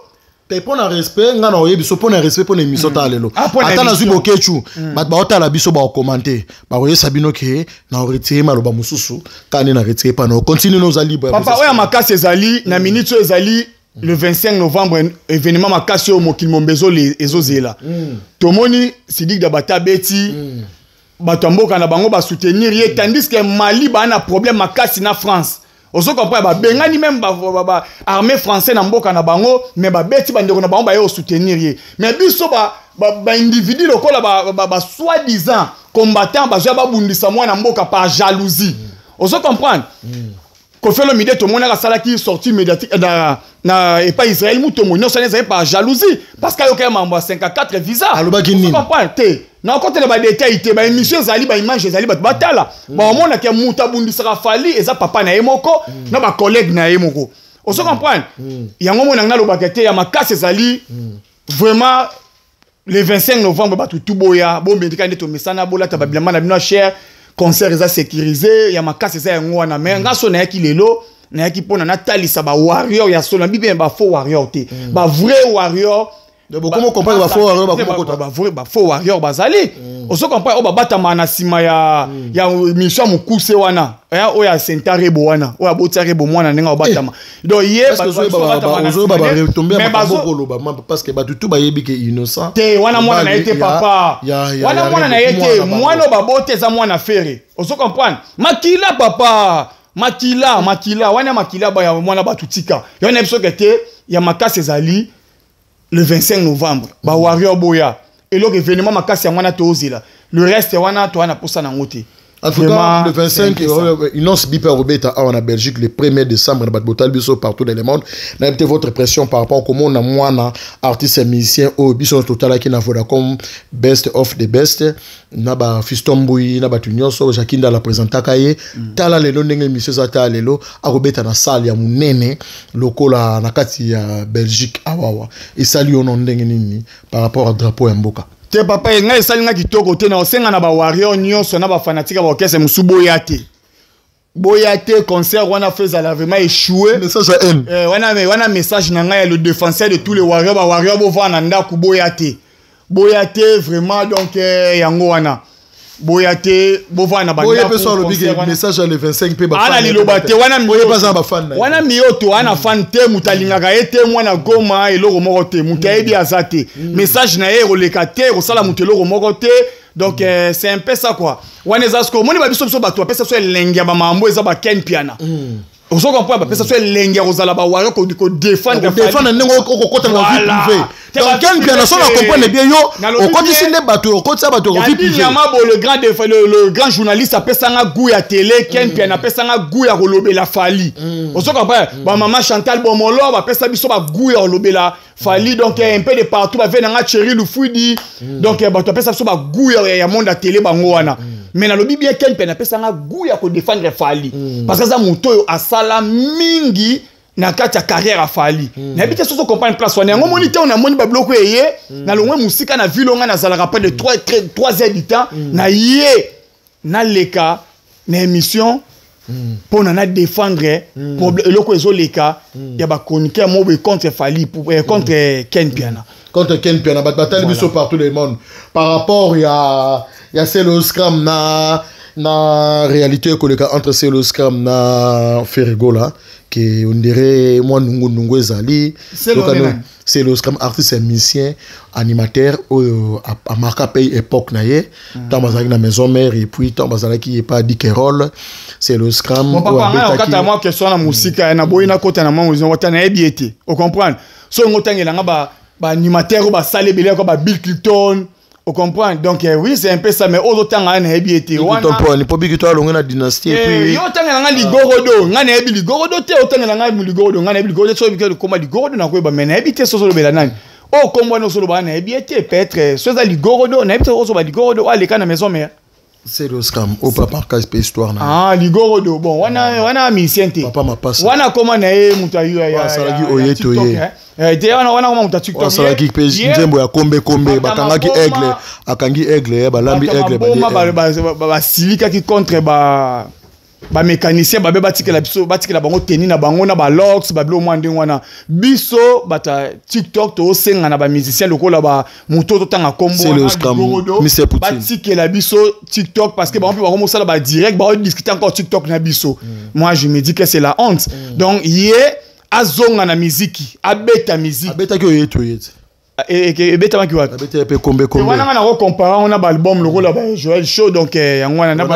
Te, mpo na respect nga na oyebi so, mpo na respect, mpo na émission tala lelo. Ah, mpo na Ata nazwi émission. Bokecu, bato baotala biso, bakokomante, bakoyesa bino ke na oretire maloba mosusu kaka nde na retire pa na ocontinue noza libre. Papa, oyo ya makasi ezali na minute oyo ezali le 25 novembre, événement makasi oyo mokili mombe ezozela. Tomoni Sidik Dabata abeti, bato ya mboka na bango basoutenir ye, tandis que Mali baa na problème makasi na France. Ozo comprendre? Babengani même armée français na mboka na bango, mais babeti bandeko na bango baye osoutenir ye. Mais biso baindividu lokola ba soi-disant combattant bazwa babundisa mwana mboka par jalousie. Ozo comprendre? Koffi Olomide tomonaka asalaki sortie médiatique na epai Israel Mutombo. Nyonso wana ezali par jalousie parce que ayoka ye mambo ya 54 visa. Alobaki nini? Ozo comprendre te? Nakotela badetail te, baémission ezali, baimage ezali, bato batala, baomonaka moto abundisaka Fally eza papa na ye moko na bacollègue na ye moko. Ozo comprendre? Yango mona nga nalobaka te, ya makasi ezali vraiment le 25 novembre. Bato tu boya bombendika nde tomesana, bolata babilamba na bino ya cher, concert eza sécurisé. Ya makasi eza yango wana. Mais nga so nayaki lelo, nayaki mpona natalisa bawarrior ya solo, nabi mpe bafaux warrior te, bavrai warrior. Donc, bokoma comprendre bafaux warrior bakoma kota. Bavrai, bafaux warrior bazali. Ozo comprendre? Oyo babatama na nsima ya mission ya mokuse wana, oyo ya senta Rebo wana, oyo abotia Rebo mwana ndenge abatama. Donc ye Est-ce que ozoyeba baretombe ya Mais makambo koloba parce que bato tu bayebi ke innocent te wana mwana na ye te. Ya- Papa, wana mwana na ye te. Mwana Mwana oyo babote eza mwana Ferre. Ozo comprendre? Makila, papa. Makila, makila wana, makila baya mwana bato, tika yo na biso ke te. Ya makasi ezali le 25 novembre, bawarrior boya, eloko événement makasi yango wana tozela. Le reste wana, toza na posa nango te. En tout cas, le 25, Innoss'B mpe akobeta awa na Belgique le 1er décembre na bato botali biso partout dans le monde. Nayebi te votre pression par rapport komona mwana artiste et musicien oyo biso nyonso totalaki na Vodacom Best of the Best na bafiston Mbui na bato nyonso, Jacki Ndala présentaka ye. Tala lelo ndenge émission eza, tala lelo akobeta na salle ya monene lokola na kati ya Belgique awawa. Esali yo no ndenge nini par rapport à drapeau ya mboka? Te papa, ngai esali nga kitoko te. Na osenga na bawarrior nyonso na bafanatique ya baorchestre mosusu, boya te, boya te. Concert wana fo ezala vraiment échoué. Message ya haine. Wana message na ngai ya le défenseur de tous les warriors. Bawarrior, bovanda na ndako, boya te, boya te vraiment. Donc yango wana, boya te, bovanda na boye mpe so alobi ke message ya le 25 mpe. Ana liloba te wana. Boye mpe aza na bafan na ye. Wana miyoto ana fan te, moto alingaka ye te, mwana Goma eloko moko te, moto ayebi aza te. Message na ye ekoleka te, ekosala moto eloko moko te. Donc c'est un peu ça quoi. Wana eza siko omoni babiso, biso bato bapesa biso elenge ya bamambo, eza baken Mpiana. Ozo comprendre, bapesa biso elenge ya kozala bawarrior, kodéfendre. Kodéfendre ndenge okokota na vie privée. Donc Ken Mpiana, so na comprendre bien, yo okotisi nde bato, okotisa bato vie privée. Nyamabo, le grand journaliste, apesanga goût ya télé. Ken Mpiana apesanga goût ya kolobela Fally. Ozo comprendre, bamama Chantal Bomolo bapesa biso bagoût ya kolobela Fally. Donc un peu de partout, bave nanga Thierry Lufudi. Donc bato apesa biso bagoût ya monde ya télé, bango wana. Mais nalobi bien, Ken Mpiana apesanga goût ya kodéfendre Fally, parce que aza moto oyo asala mingi na kati ya carrière ya Fally. Nayebi te soso comprendre place wana. Yango moni te, namoni babiloko eye, nalongwe mosika na ville nga nazalaka près de 3 heures du temps na ye, naleka na émission mpo na nadéfendre eloko ezoleka ya bachroniqueur moko boye contre Fally, contre Ken Mpiana. Contre Ken Mpiana. Bato batali biso partout le monde, par rapport ya Celeo Scram na réalité ekoleka entre Celeo Scram na Ferre Gola, ke on dirait mwa nungu-nungu ezali. Celeo Scram, artiste ya musicien animateur oyo amarka mpe époque na ye ntango bazalaki na Maison Mère et puis ntango bazalaki epa Dikerol. Celeo Scram. Papa, ngai okata mwa question na mosika, naboyi nakota na mwa wata, nayebi ye te. Ocomprendre, so yango otangelanga baanimateur oyo basala ebele yako ba Bill Clinton, ocomprendre. Donc oui, c'est un peu ça, mais oyo ozotanga, nayebi ye te. Mpo Biki to alonge na Dynastie. Yo otangela nga Ligorodo, ngai nayebi Ligorodo te. Otangela ngai Ligorodo, ngai nayebi Ligorodo te. Soki koma Ligorodo, nakoyeba, mais nayebi te soki ozolobela nani. Oyo kombo wana ozoloba, nayebi ye te. Peut-être so eza Ligorodo, nayebi te. Ozoba Ligorodo oyo aleka na Maison Mère. Celeo Scram oyo papa kasi mpe histoire na Ah, Ligorodo, bon, wana musicien te. Papa Mapasa. Wana koma na ye moto asalaki oye to ye. Te, wana koma moto ya TikTok. Asalaki mpe nzembo ya kombe kombe, bakangaki aigle, akangi aigle, balambi aigle. Basilikaki contre ba bamécanicien babe batikela biso, batikela bango teni na bango na balox babilo mwa ndenge wana. Biso bato ya TikTok tosenga na bamusicien lokola bamoto totanga kombo, batikela biso TikTok, parce que bango mpe bakomosala badirect, baodiscute encore TikTok na biso. Moi, je me dis que c'est la honte. Donc ye azonga na miziki, abeta miziki. Abetaki oyo ye to ye te. Ebetamaki wapi? Abetaki mpe kombe kombe. Wana nga nakocompare wana baalbum lokola ba Joël Show. Donc yango wana.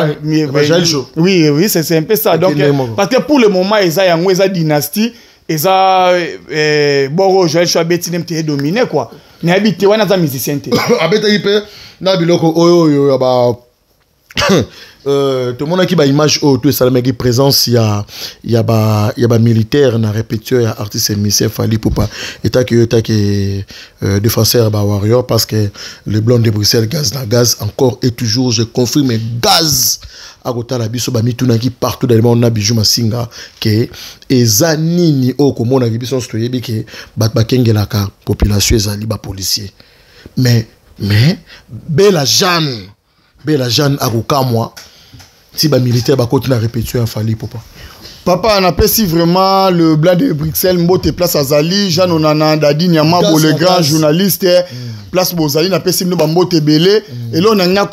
Joël Show. Oui, c'est un peu ça. Donc parce que pour le moment eza yango, eza Dynastie, eza boro Joël Show abeti nde te edomine quoi. Nayebi te, wana aza musicien te. Abetaki mpe na biloko oyo ya ba tomonaki baimage oyo to esalamaki, présence ya bamilitaire na répétition ya artiste musicien Fally Ipupa. Etaki oyo etaki défenseur ya bawarrior, parce que le Blanc de Bruxelles, gaz na gaz, encore et toujours, je confirme, gaz akotala biso. Bamitunaki partout dans le monde na Bijou Masinga ke eza nini oyo komonaki. Biso nyonso toyebi ke bato bakengelaka population ezali bapolicier, mais Bela Jeanne, Bela Jeanne akokamwa ti bamilitaire bakoti na répétition ya Fally Ipupa. Papa, napesi vraiment le Blanc de Bruxelles mbote place azali, Jean Onana, Dadi Nyamabo, le grand journaliste, place bozali, napesi bino bambote ebele. Eloko na nga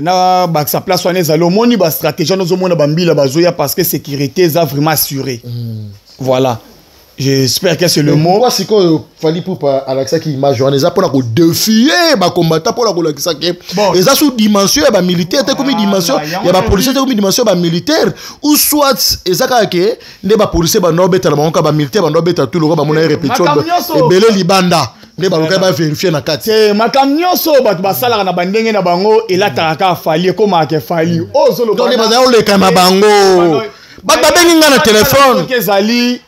na bakisa place wana ezali, omoni bastratégie wana, ozomona bambila bazoya parce que sécurité eza vraiment assurée. Voilà. J'espère que c'est le mot. Pourquoi sikoyo Fally Ipupa alakisaki image wana? Eza mpona kodéfier bacombattants, mpona kolakisa ke eza sous dimension ya bamilitaire te, komi dimension ya bapolicier te, komi dimension ya bamilitaire, ou soit eza kaka ke nde bapolicier banda obetala bango, kaka bamilitaire banda obeta tu lokola bamona ye répétition ebele libanda, nde balukaki bavérifier na kati? Te, makambo nyonso oyo bato basalaka na bandenge na bango, elataka kaka Fally, ekomaka Fally. Oyo nde bazali koleka na bango, bato babengi nga na telefone. Ezali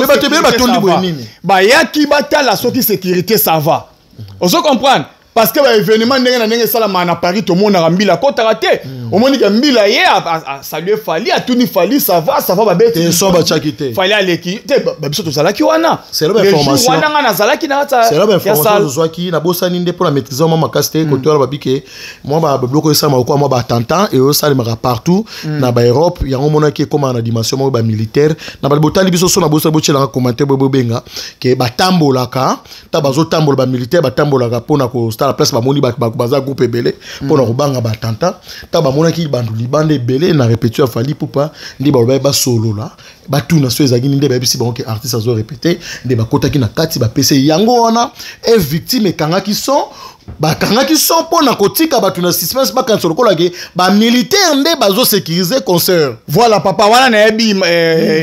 bato ebele batondi boye nini. Bayaki batala soki sécurité ça va, ozo comprendre, parce que baévénement ndenge na ndenge esalamaka na Paris, tomonaka mbila akɔtaka te. Omoni ke mbila ye asalue Fally, atuni Fally: "Ça va, ça va?" Babeti. So batiaki te. Fally aleki te. Babiso tozalaki wana. Wana nga nazalaki na kati ya tozwaki. Nabosani nde mpona maîtrise mwa makasi te. Kote wana babike mwa babiloko esalamaka kwa mwa baattentat eosalemaka partout na baEurope. Yango omonaki ekomaka na dimension moko bamilitaire na botali biso. So nabosani, botielanga commentaire boye, bobenga ke batambolaka ta bazotambola, bamilitaire batambolaka mpona kosala place bamoni bato baza groupe ebele, mpona kobanga baattentat. Ta bamonaki bandu libanda ebele na répétition ya Fally Ipupa, nde balobaki basolola, batuna so ezalaki nini. Nde bayebisi bango ke artiste azo répéter, nde bakotaki na kati, bapesi yango wana. E victime ekangaki son, bakangaki son mpona kotika bato na suspense, bakanisa lokola ke bamilitaire nde bazosécuriser concert. Voilà, papa, wana nayebi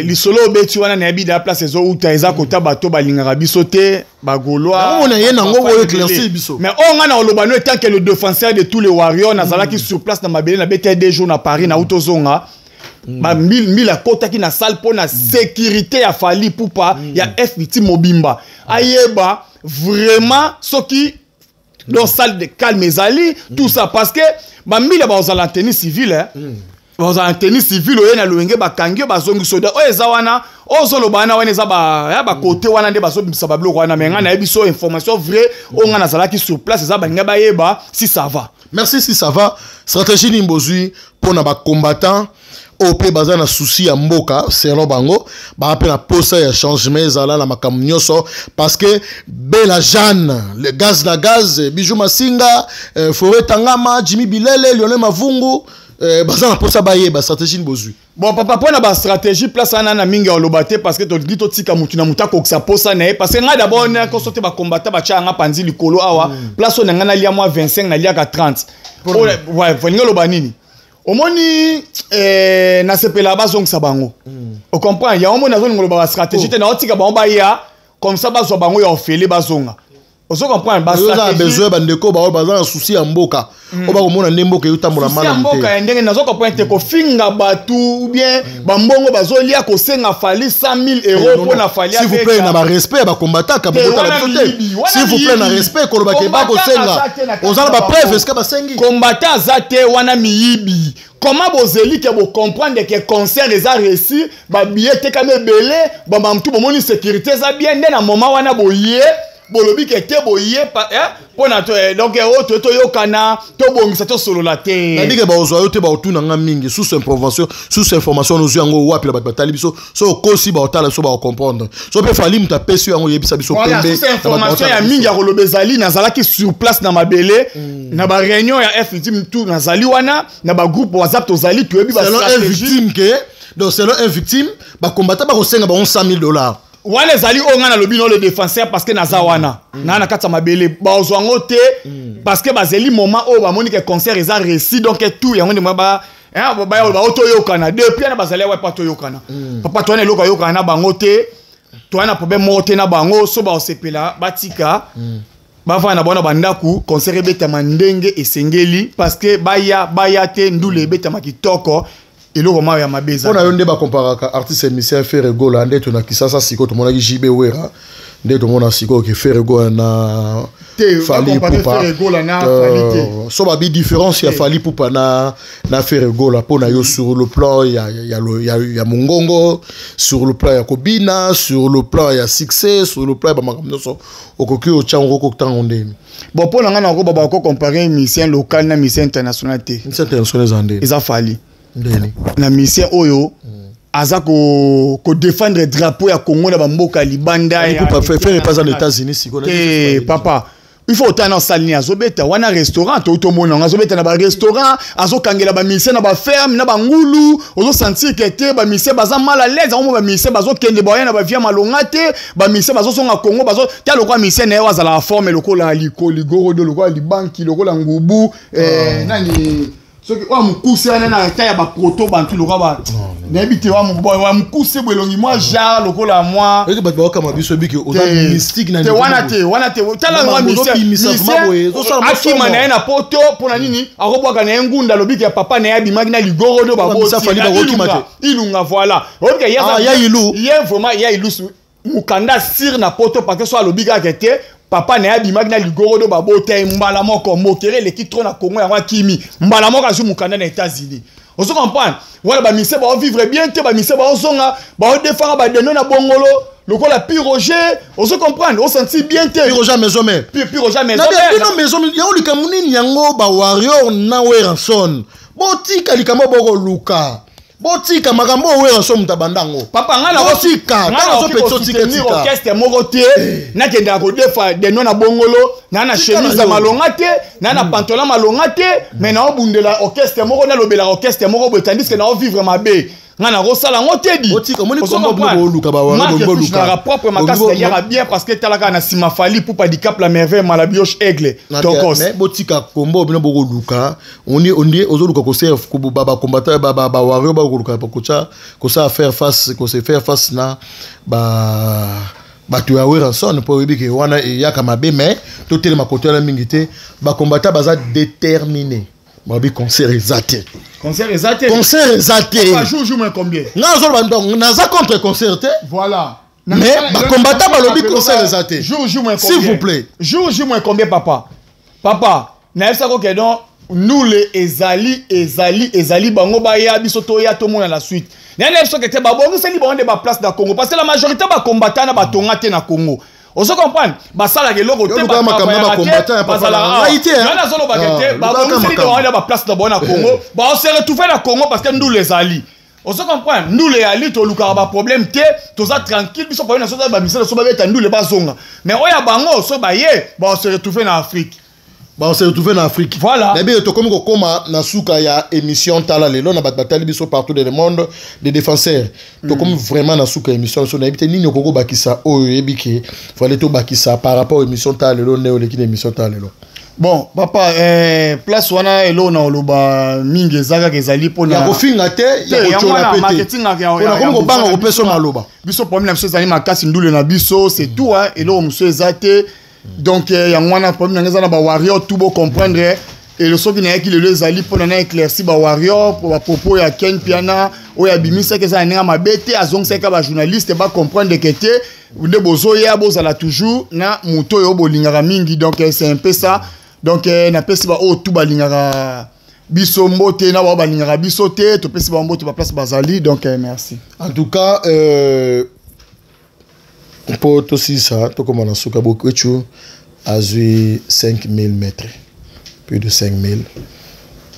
lisolo obeti wana, nayebi da place ezouta. Eza kota bato balingaka biso te, bagaulois. Omona ye nango oyo éclaircir biso. Mais oyo nga na oloba no, étant que le défenseur de tous les warriors, nazalaki sur place na mabele, nabeti 2 jours na Paris, nauti ozonga. Mbila akotaki na salle mpo na sécurité ya Fally Ipupa, ya Fvictime mobimba, ayeba vraiment soki donc salle de calme ezali, tout ça, parce que bambila bazala en tenue civile, bazala en tenue civile. Oye na loyenge, bakangi yo, bazongi soda. Oyo eza wana, oyo ozoloba wana, wana eza ya bakote wana nde bazobimisa babiloko wana. Mais ngai nayebi so information vrai oyo ngai nazalaki sur place, eza balingi bayeba si ça va. Merci. Si ça va, stratégie nini bozwi mpona bacombattant oyo mpe baza na souci ya mboka? Selon bango, baa mpe na posa ya changement ezala na makambo nyonso, parce que Bela Jeanne, le gaz na gaz, Bijou Masinga, Forêt Tangama, Jimmy Bilele, Lionel Mavungu, baza na posa bayeba stratégie nini bozwi. Bon, papa, mpo na bastratégie, place wana na mingi ya oloba te, parce que tolingi totika mutu na mutu akokisa posa na ye. Parce que ngai d'abord nakoso te, bacombattants batya yanga panzi likolo awa. Place oyo na ngai nalia mwa 25, naliaka 30. Olingi oloba nini? Omoni, nasepela bazongisa bango. Ocomprendre yango? Moni nazolinga oloba bastratégie te, naotika bango baya comme ça, bazwa bango ya ofele, bazonga. Ozo comprendre? Baza besoin, bandeko bao baza na souci ya mboka, oyo bakomona nde mboka eyotambola. Malamu ya mboka ya ndenge nazo comprendre te, kofinga bato ou bien bambongo bazolia, kosenga Fally 100 000 euros mpo na Fally. S'il vous plaît, na barespect ya bacombattants bokotala biso te. S'il vous plaît, na respect, koloba ke bakosenga, oza na bapreuve esika basengi? Combattant aza te wana, miyibi. Comment bozeli ke bocomprendre ke concert eza réussi, babillet etekami ebele, bamamutu bomoni sécurité eza bien, nde na moment wana boye bolobi ke te, boye mpo na donc oyo toye toyokana, tobongisa, tosolola te? Nayebi ke baozwa yo te, baotuna nga mingi sous information, sous information ozwi yango wapi? Na bato batali biso, so okosi, baotala biso, bakocomprendre. So mpe Fally moto apesi yo yango, oyebisa biso. Pembe information ya mingi ya koloba ezali, nazalaki sur place na mabele, na baréunion ya F Victime tout, nazali wana na bagroupe WhatsApp, tozali, toyebi. Bastratégie ke donc selon un victime, bacombattants bakosenga bango 100 000 $. Wana ezali oyo ngai nalobi no, le défenseur, parce que naza wana, naa na kati ya mabele. Bazwa yango te, parce que bazeli moment oyo bamoni ke concert eza réussi, donc tout yango nde bao toyokana. Depuis wana bazali awa epa toyokana, papa, towana eloko ayokana na bango te, towana na problème moko te na bango. So baosepela, batika, bavanda na bango na bandako, concert ebetama ndenge esengeli, parce que baya baya te, ndula ebetama kitoko, eloko moko ya mabe. Eza mpo na yo nde bakomparaka artiste musicien Ferre Gola nde to na Kisasa. Sikoyo tomonaki JB, Wera, nde tomona sikoyo ke Ferre Gola na Fally Ipupa. So babi différence ya Fally Ipupa na Ferre Gola mpo na yo, sur le plan ya mongongo, sur le plan ya kobina, sur le plan ya succès, sur le plan ya bamakambo nyonso, okoki otyango okotanga ndeni? Bon, mpo na ngai, nakoba bakocompare musicien local na musicien international te. Musicien international eza ndeni? Eza Fally. Ndeni? Na musicien oyo aza kodéfendre drapeau ya Congo na bamboka ya libanda. Ferre pas na États-Unis sikoyo. Te, papa, Il faut otala na osali nini, azobeta wana restaurant, totomona yango, azobeta na barestaurant, azokangela bamusicien na baferme na bangulu. Ozosentir ke te, bamusicien baza mal à l'aise. Yango mo bamusicien bazokende, baya na bavia malonga te. Bamusicien bazozonga Congo, bazo ta lokola musicien na ye oyo azalaka forme lokola ligorodo, lokola libanki, lokola ngubu, nani soki oyo mokuse wana na ta ya baproto bantu, lokola ba nayebi te, wa mokuse boye, elongi mwa genre lokola mwa Oyoki bato baokama biso biki oza mystique na te. Wana te, wana te. Tala Mama, mwa ozobimisa vraiment boye, ezosala mwa akima somo. Na ye na poto mpona nini? Akobwaka na ye ngunda, alobiki ya papa na ye abimaki na ligorodo. Bamisa Fally bakokima te. Ilunga, voilà, oyebika ye. Ah, ya Ilu. Ye vraiment ya Ilusu, mokanda sire na poto, parce que so alobi kaka te papa na ye abimaki na ligorodo, babota ye mbala moko. Mokere eleki trop na Congo, yango akimi mbala moko, azwi mokanda na États-Unis. Ozo comprendre wana, bamusicien baovivre bien te, bamusicien baozonga, baodefaka badendo na bongolo lokola Pi Roger. Ozo comprendre, osentir bien te. Pi Roger maison mère. Pi Roger maison Na mère. bino maison yango, likambo nini yango? Bawarrior na Werrason, botika likambo bokoluka, botika makambo oyo. Werrason moto abanda yango. Papa, nga na Botika, nga ntango na ozopekisa, otika, soutenir tika. orchestre moko te. Nakendaka kodefa deno na bongolo, na Tika chemise na ya yo. malonga te, na pantalon malonga te, mais naobundela orchestre moko, nalobelaka orchestre moko boye, tandis que naovivre mabe. Nga nakosala yango te di. Botika, omoni kombo bino booluka, bawarrior bolingi boluka. Naka propre makasi, naliaka bien, parce que talaka na nsima Fally Ipupa Dicap la Merveille, Malabioche, Aigle, Tokos. Mais botika kombo bino bokoluka. Oni ozoluka kosere bacombattant, bawarrior bakoluka kotya kosala faire face, kose faire face na ba bato ya Werrason, mpo oyebi ke wana eyaka mabe. Mais totelema kote wana mingi te. Bacombattant baza déterminé, babi concert eza te. Concert eza te. Concert eza te. Papa, jour J moins combien? Nga nazoloba donc naza contre concert te. Voilà. Mais bacombattant balobi concert eza te. Jour J moins S'il combien? vous plaît. Jour J moins combien, papa? Papa, nayebisaka oke donc nule ezali, ezali, ezali. Bango baya, biso toya, tomona la suite. Naye nayebi soki te babongiseli bango nde baplace na Congo, parce que la majorité bacombattant na batonga te na Congo. Ozo comprendre, basalaka eloko te. Yo luka makambo na bacombattant ya papa na ngai te, hein. Nga nazolobaka Ah, te. luka Babongiseli makambo. bango nde baplace na bango na Congo, baose retrouve na Congo, parce que ndule ezali. Ozo comprendre, ndule eyali, tolukaka baproblème te, toza tranquille. Biso problème na so eza bamisala so babeta ndule bazonga, mais oyo ya bango so baye, baose retrouve na Afrique. Baose retrouve na Afrique. Voilà. Nayebi tokomi kokóma na suka ya émission Tala Lelo na bato batali biso partout dans le monde des défenseurs. Tokomi vraiment na suka ya émission biso. Nayebi te nini okoki kobakisa oyo oyebi ke fallait tobakisa par rapport émission Tala Lelo, nde oleki na émission Tala Lelo. Bon papa, place wana, eloko na oloba mingi eza kaka ezali mpona Ya kofinga te, ya kotyola pe te. Marketing. Mpona komi kobanga kopesa maloba. Biso problème na biso ezali makasi, ndule na biso, c'est tout, hein. Eloko mosusu eza te. Donc yango wana problème na ngai eza na bawarrior tout. Bocomprendre elo soki nayaki lelo ezali mpona na éclairci bawarrior po bapropos ya Ken Piana oyo abimisaki eza na ndenge mabe te. Azongisaki kaka bajournaliste, bacomprendre ke te nde bozoya, bozala toujours na moto oyo bolingaka mingi. Donc c'est un peu ça. Donc napesi baoyo tout balingaka biso mbote, na bao balingaka biso te, topesi bango mbote baplace bazali. Donc merci. En tout cas, mpo tosilisa, tokóma na suka, Bokecu azwi 5000 mètres, plus de 5000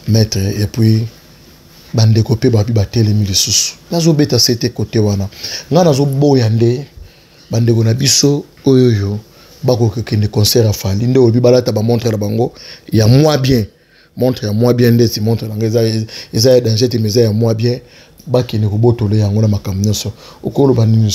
mètres, et puis bandeko mpe babi batelemi lisusu. Nazobeta se te kote wana, ngai nazoboya nde bandeko na biso oyo oyo bakoki kokende concert ya Fally, nde olobi balata bamontre na bango ya mwa bien, montre ya mwa bien, ndeti montre na ngai eza ya danger te, mais eza ya mwa bien, bakende kobotola yango na makambo nyonso. Okoloba nini?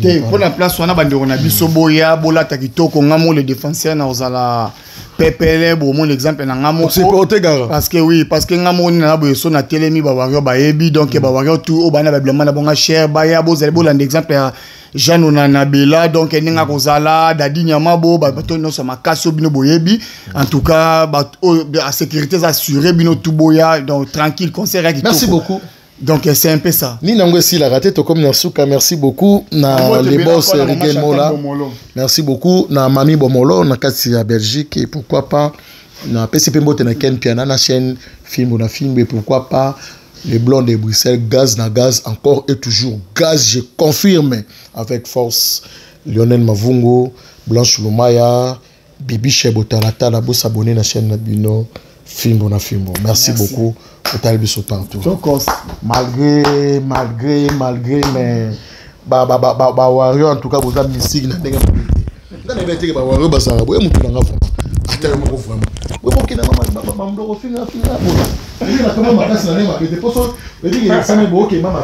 Te, mpona place wana, bandeko na biso, boya bolata kitoko. Nga mo le défenseur na kozala pepele, bomona exemple na nga moko. Supporter kaka. Parce que oui, parce que nga moko nini na boye so natelemi, bawarrior bayebi. Donc bawarrior tout oyo bana babilamba na bango cher, baya, bozali bolanda exemple ya Jeanne na Bela. Donc ndenge akozala Dadi Nyamabo, bato nyonso ya makasi oyo bino boyebi. En tout cas, bato oyo sécurité eza assuré, bino tout boya, donc tranquille, concert ya kitoko. Merci beaucoup. Donc c'est un peu ça. Nini yango esilaka te, tokomi na suka. Merci beaucoup na les boss Rigel Mola, merci beaucoup na Mami Bomolo na kati ya Belgique, et pourquoi pas napesi mpe mbote na Ken Piana na chaîne Fimbo na Fimbo, et pourquoi pas les Blancs de Bruxelles, gaz na gaz, encore et toujours gaz, je confirme avec force. Lionel Mavungo, Blanche Lumaya, Bibi Chebotalatala, bosabonner na chaîne na bino Fimbo na Fimbo. Merci, merci beaucoup otali biso partout. Tokos. Malgré, malgré, malgré, mais bawarrior, en tout cas boza mystique na ndenge mabe te. Nga nayebi teke bawarrior bazalaka boye. Motu nanga vraiment. Beta yo moko vraiment. Bokenda mamdoko finga finga boye. Nakoma makasi na ndenge mabe te, poso ebiki esami bookema.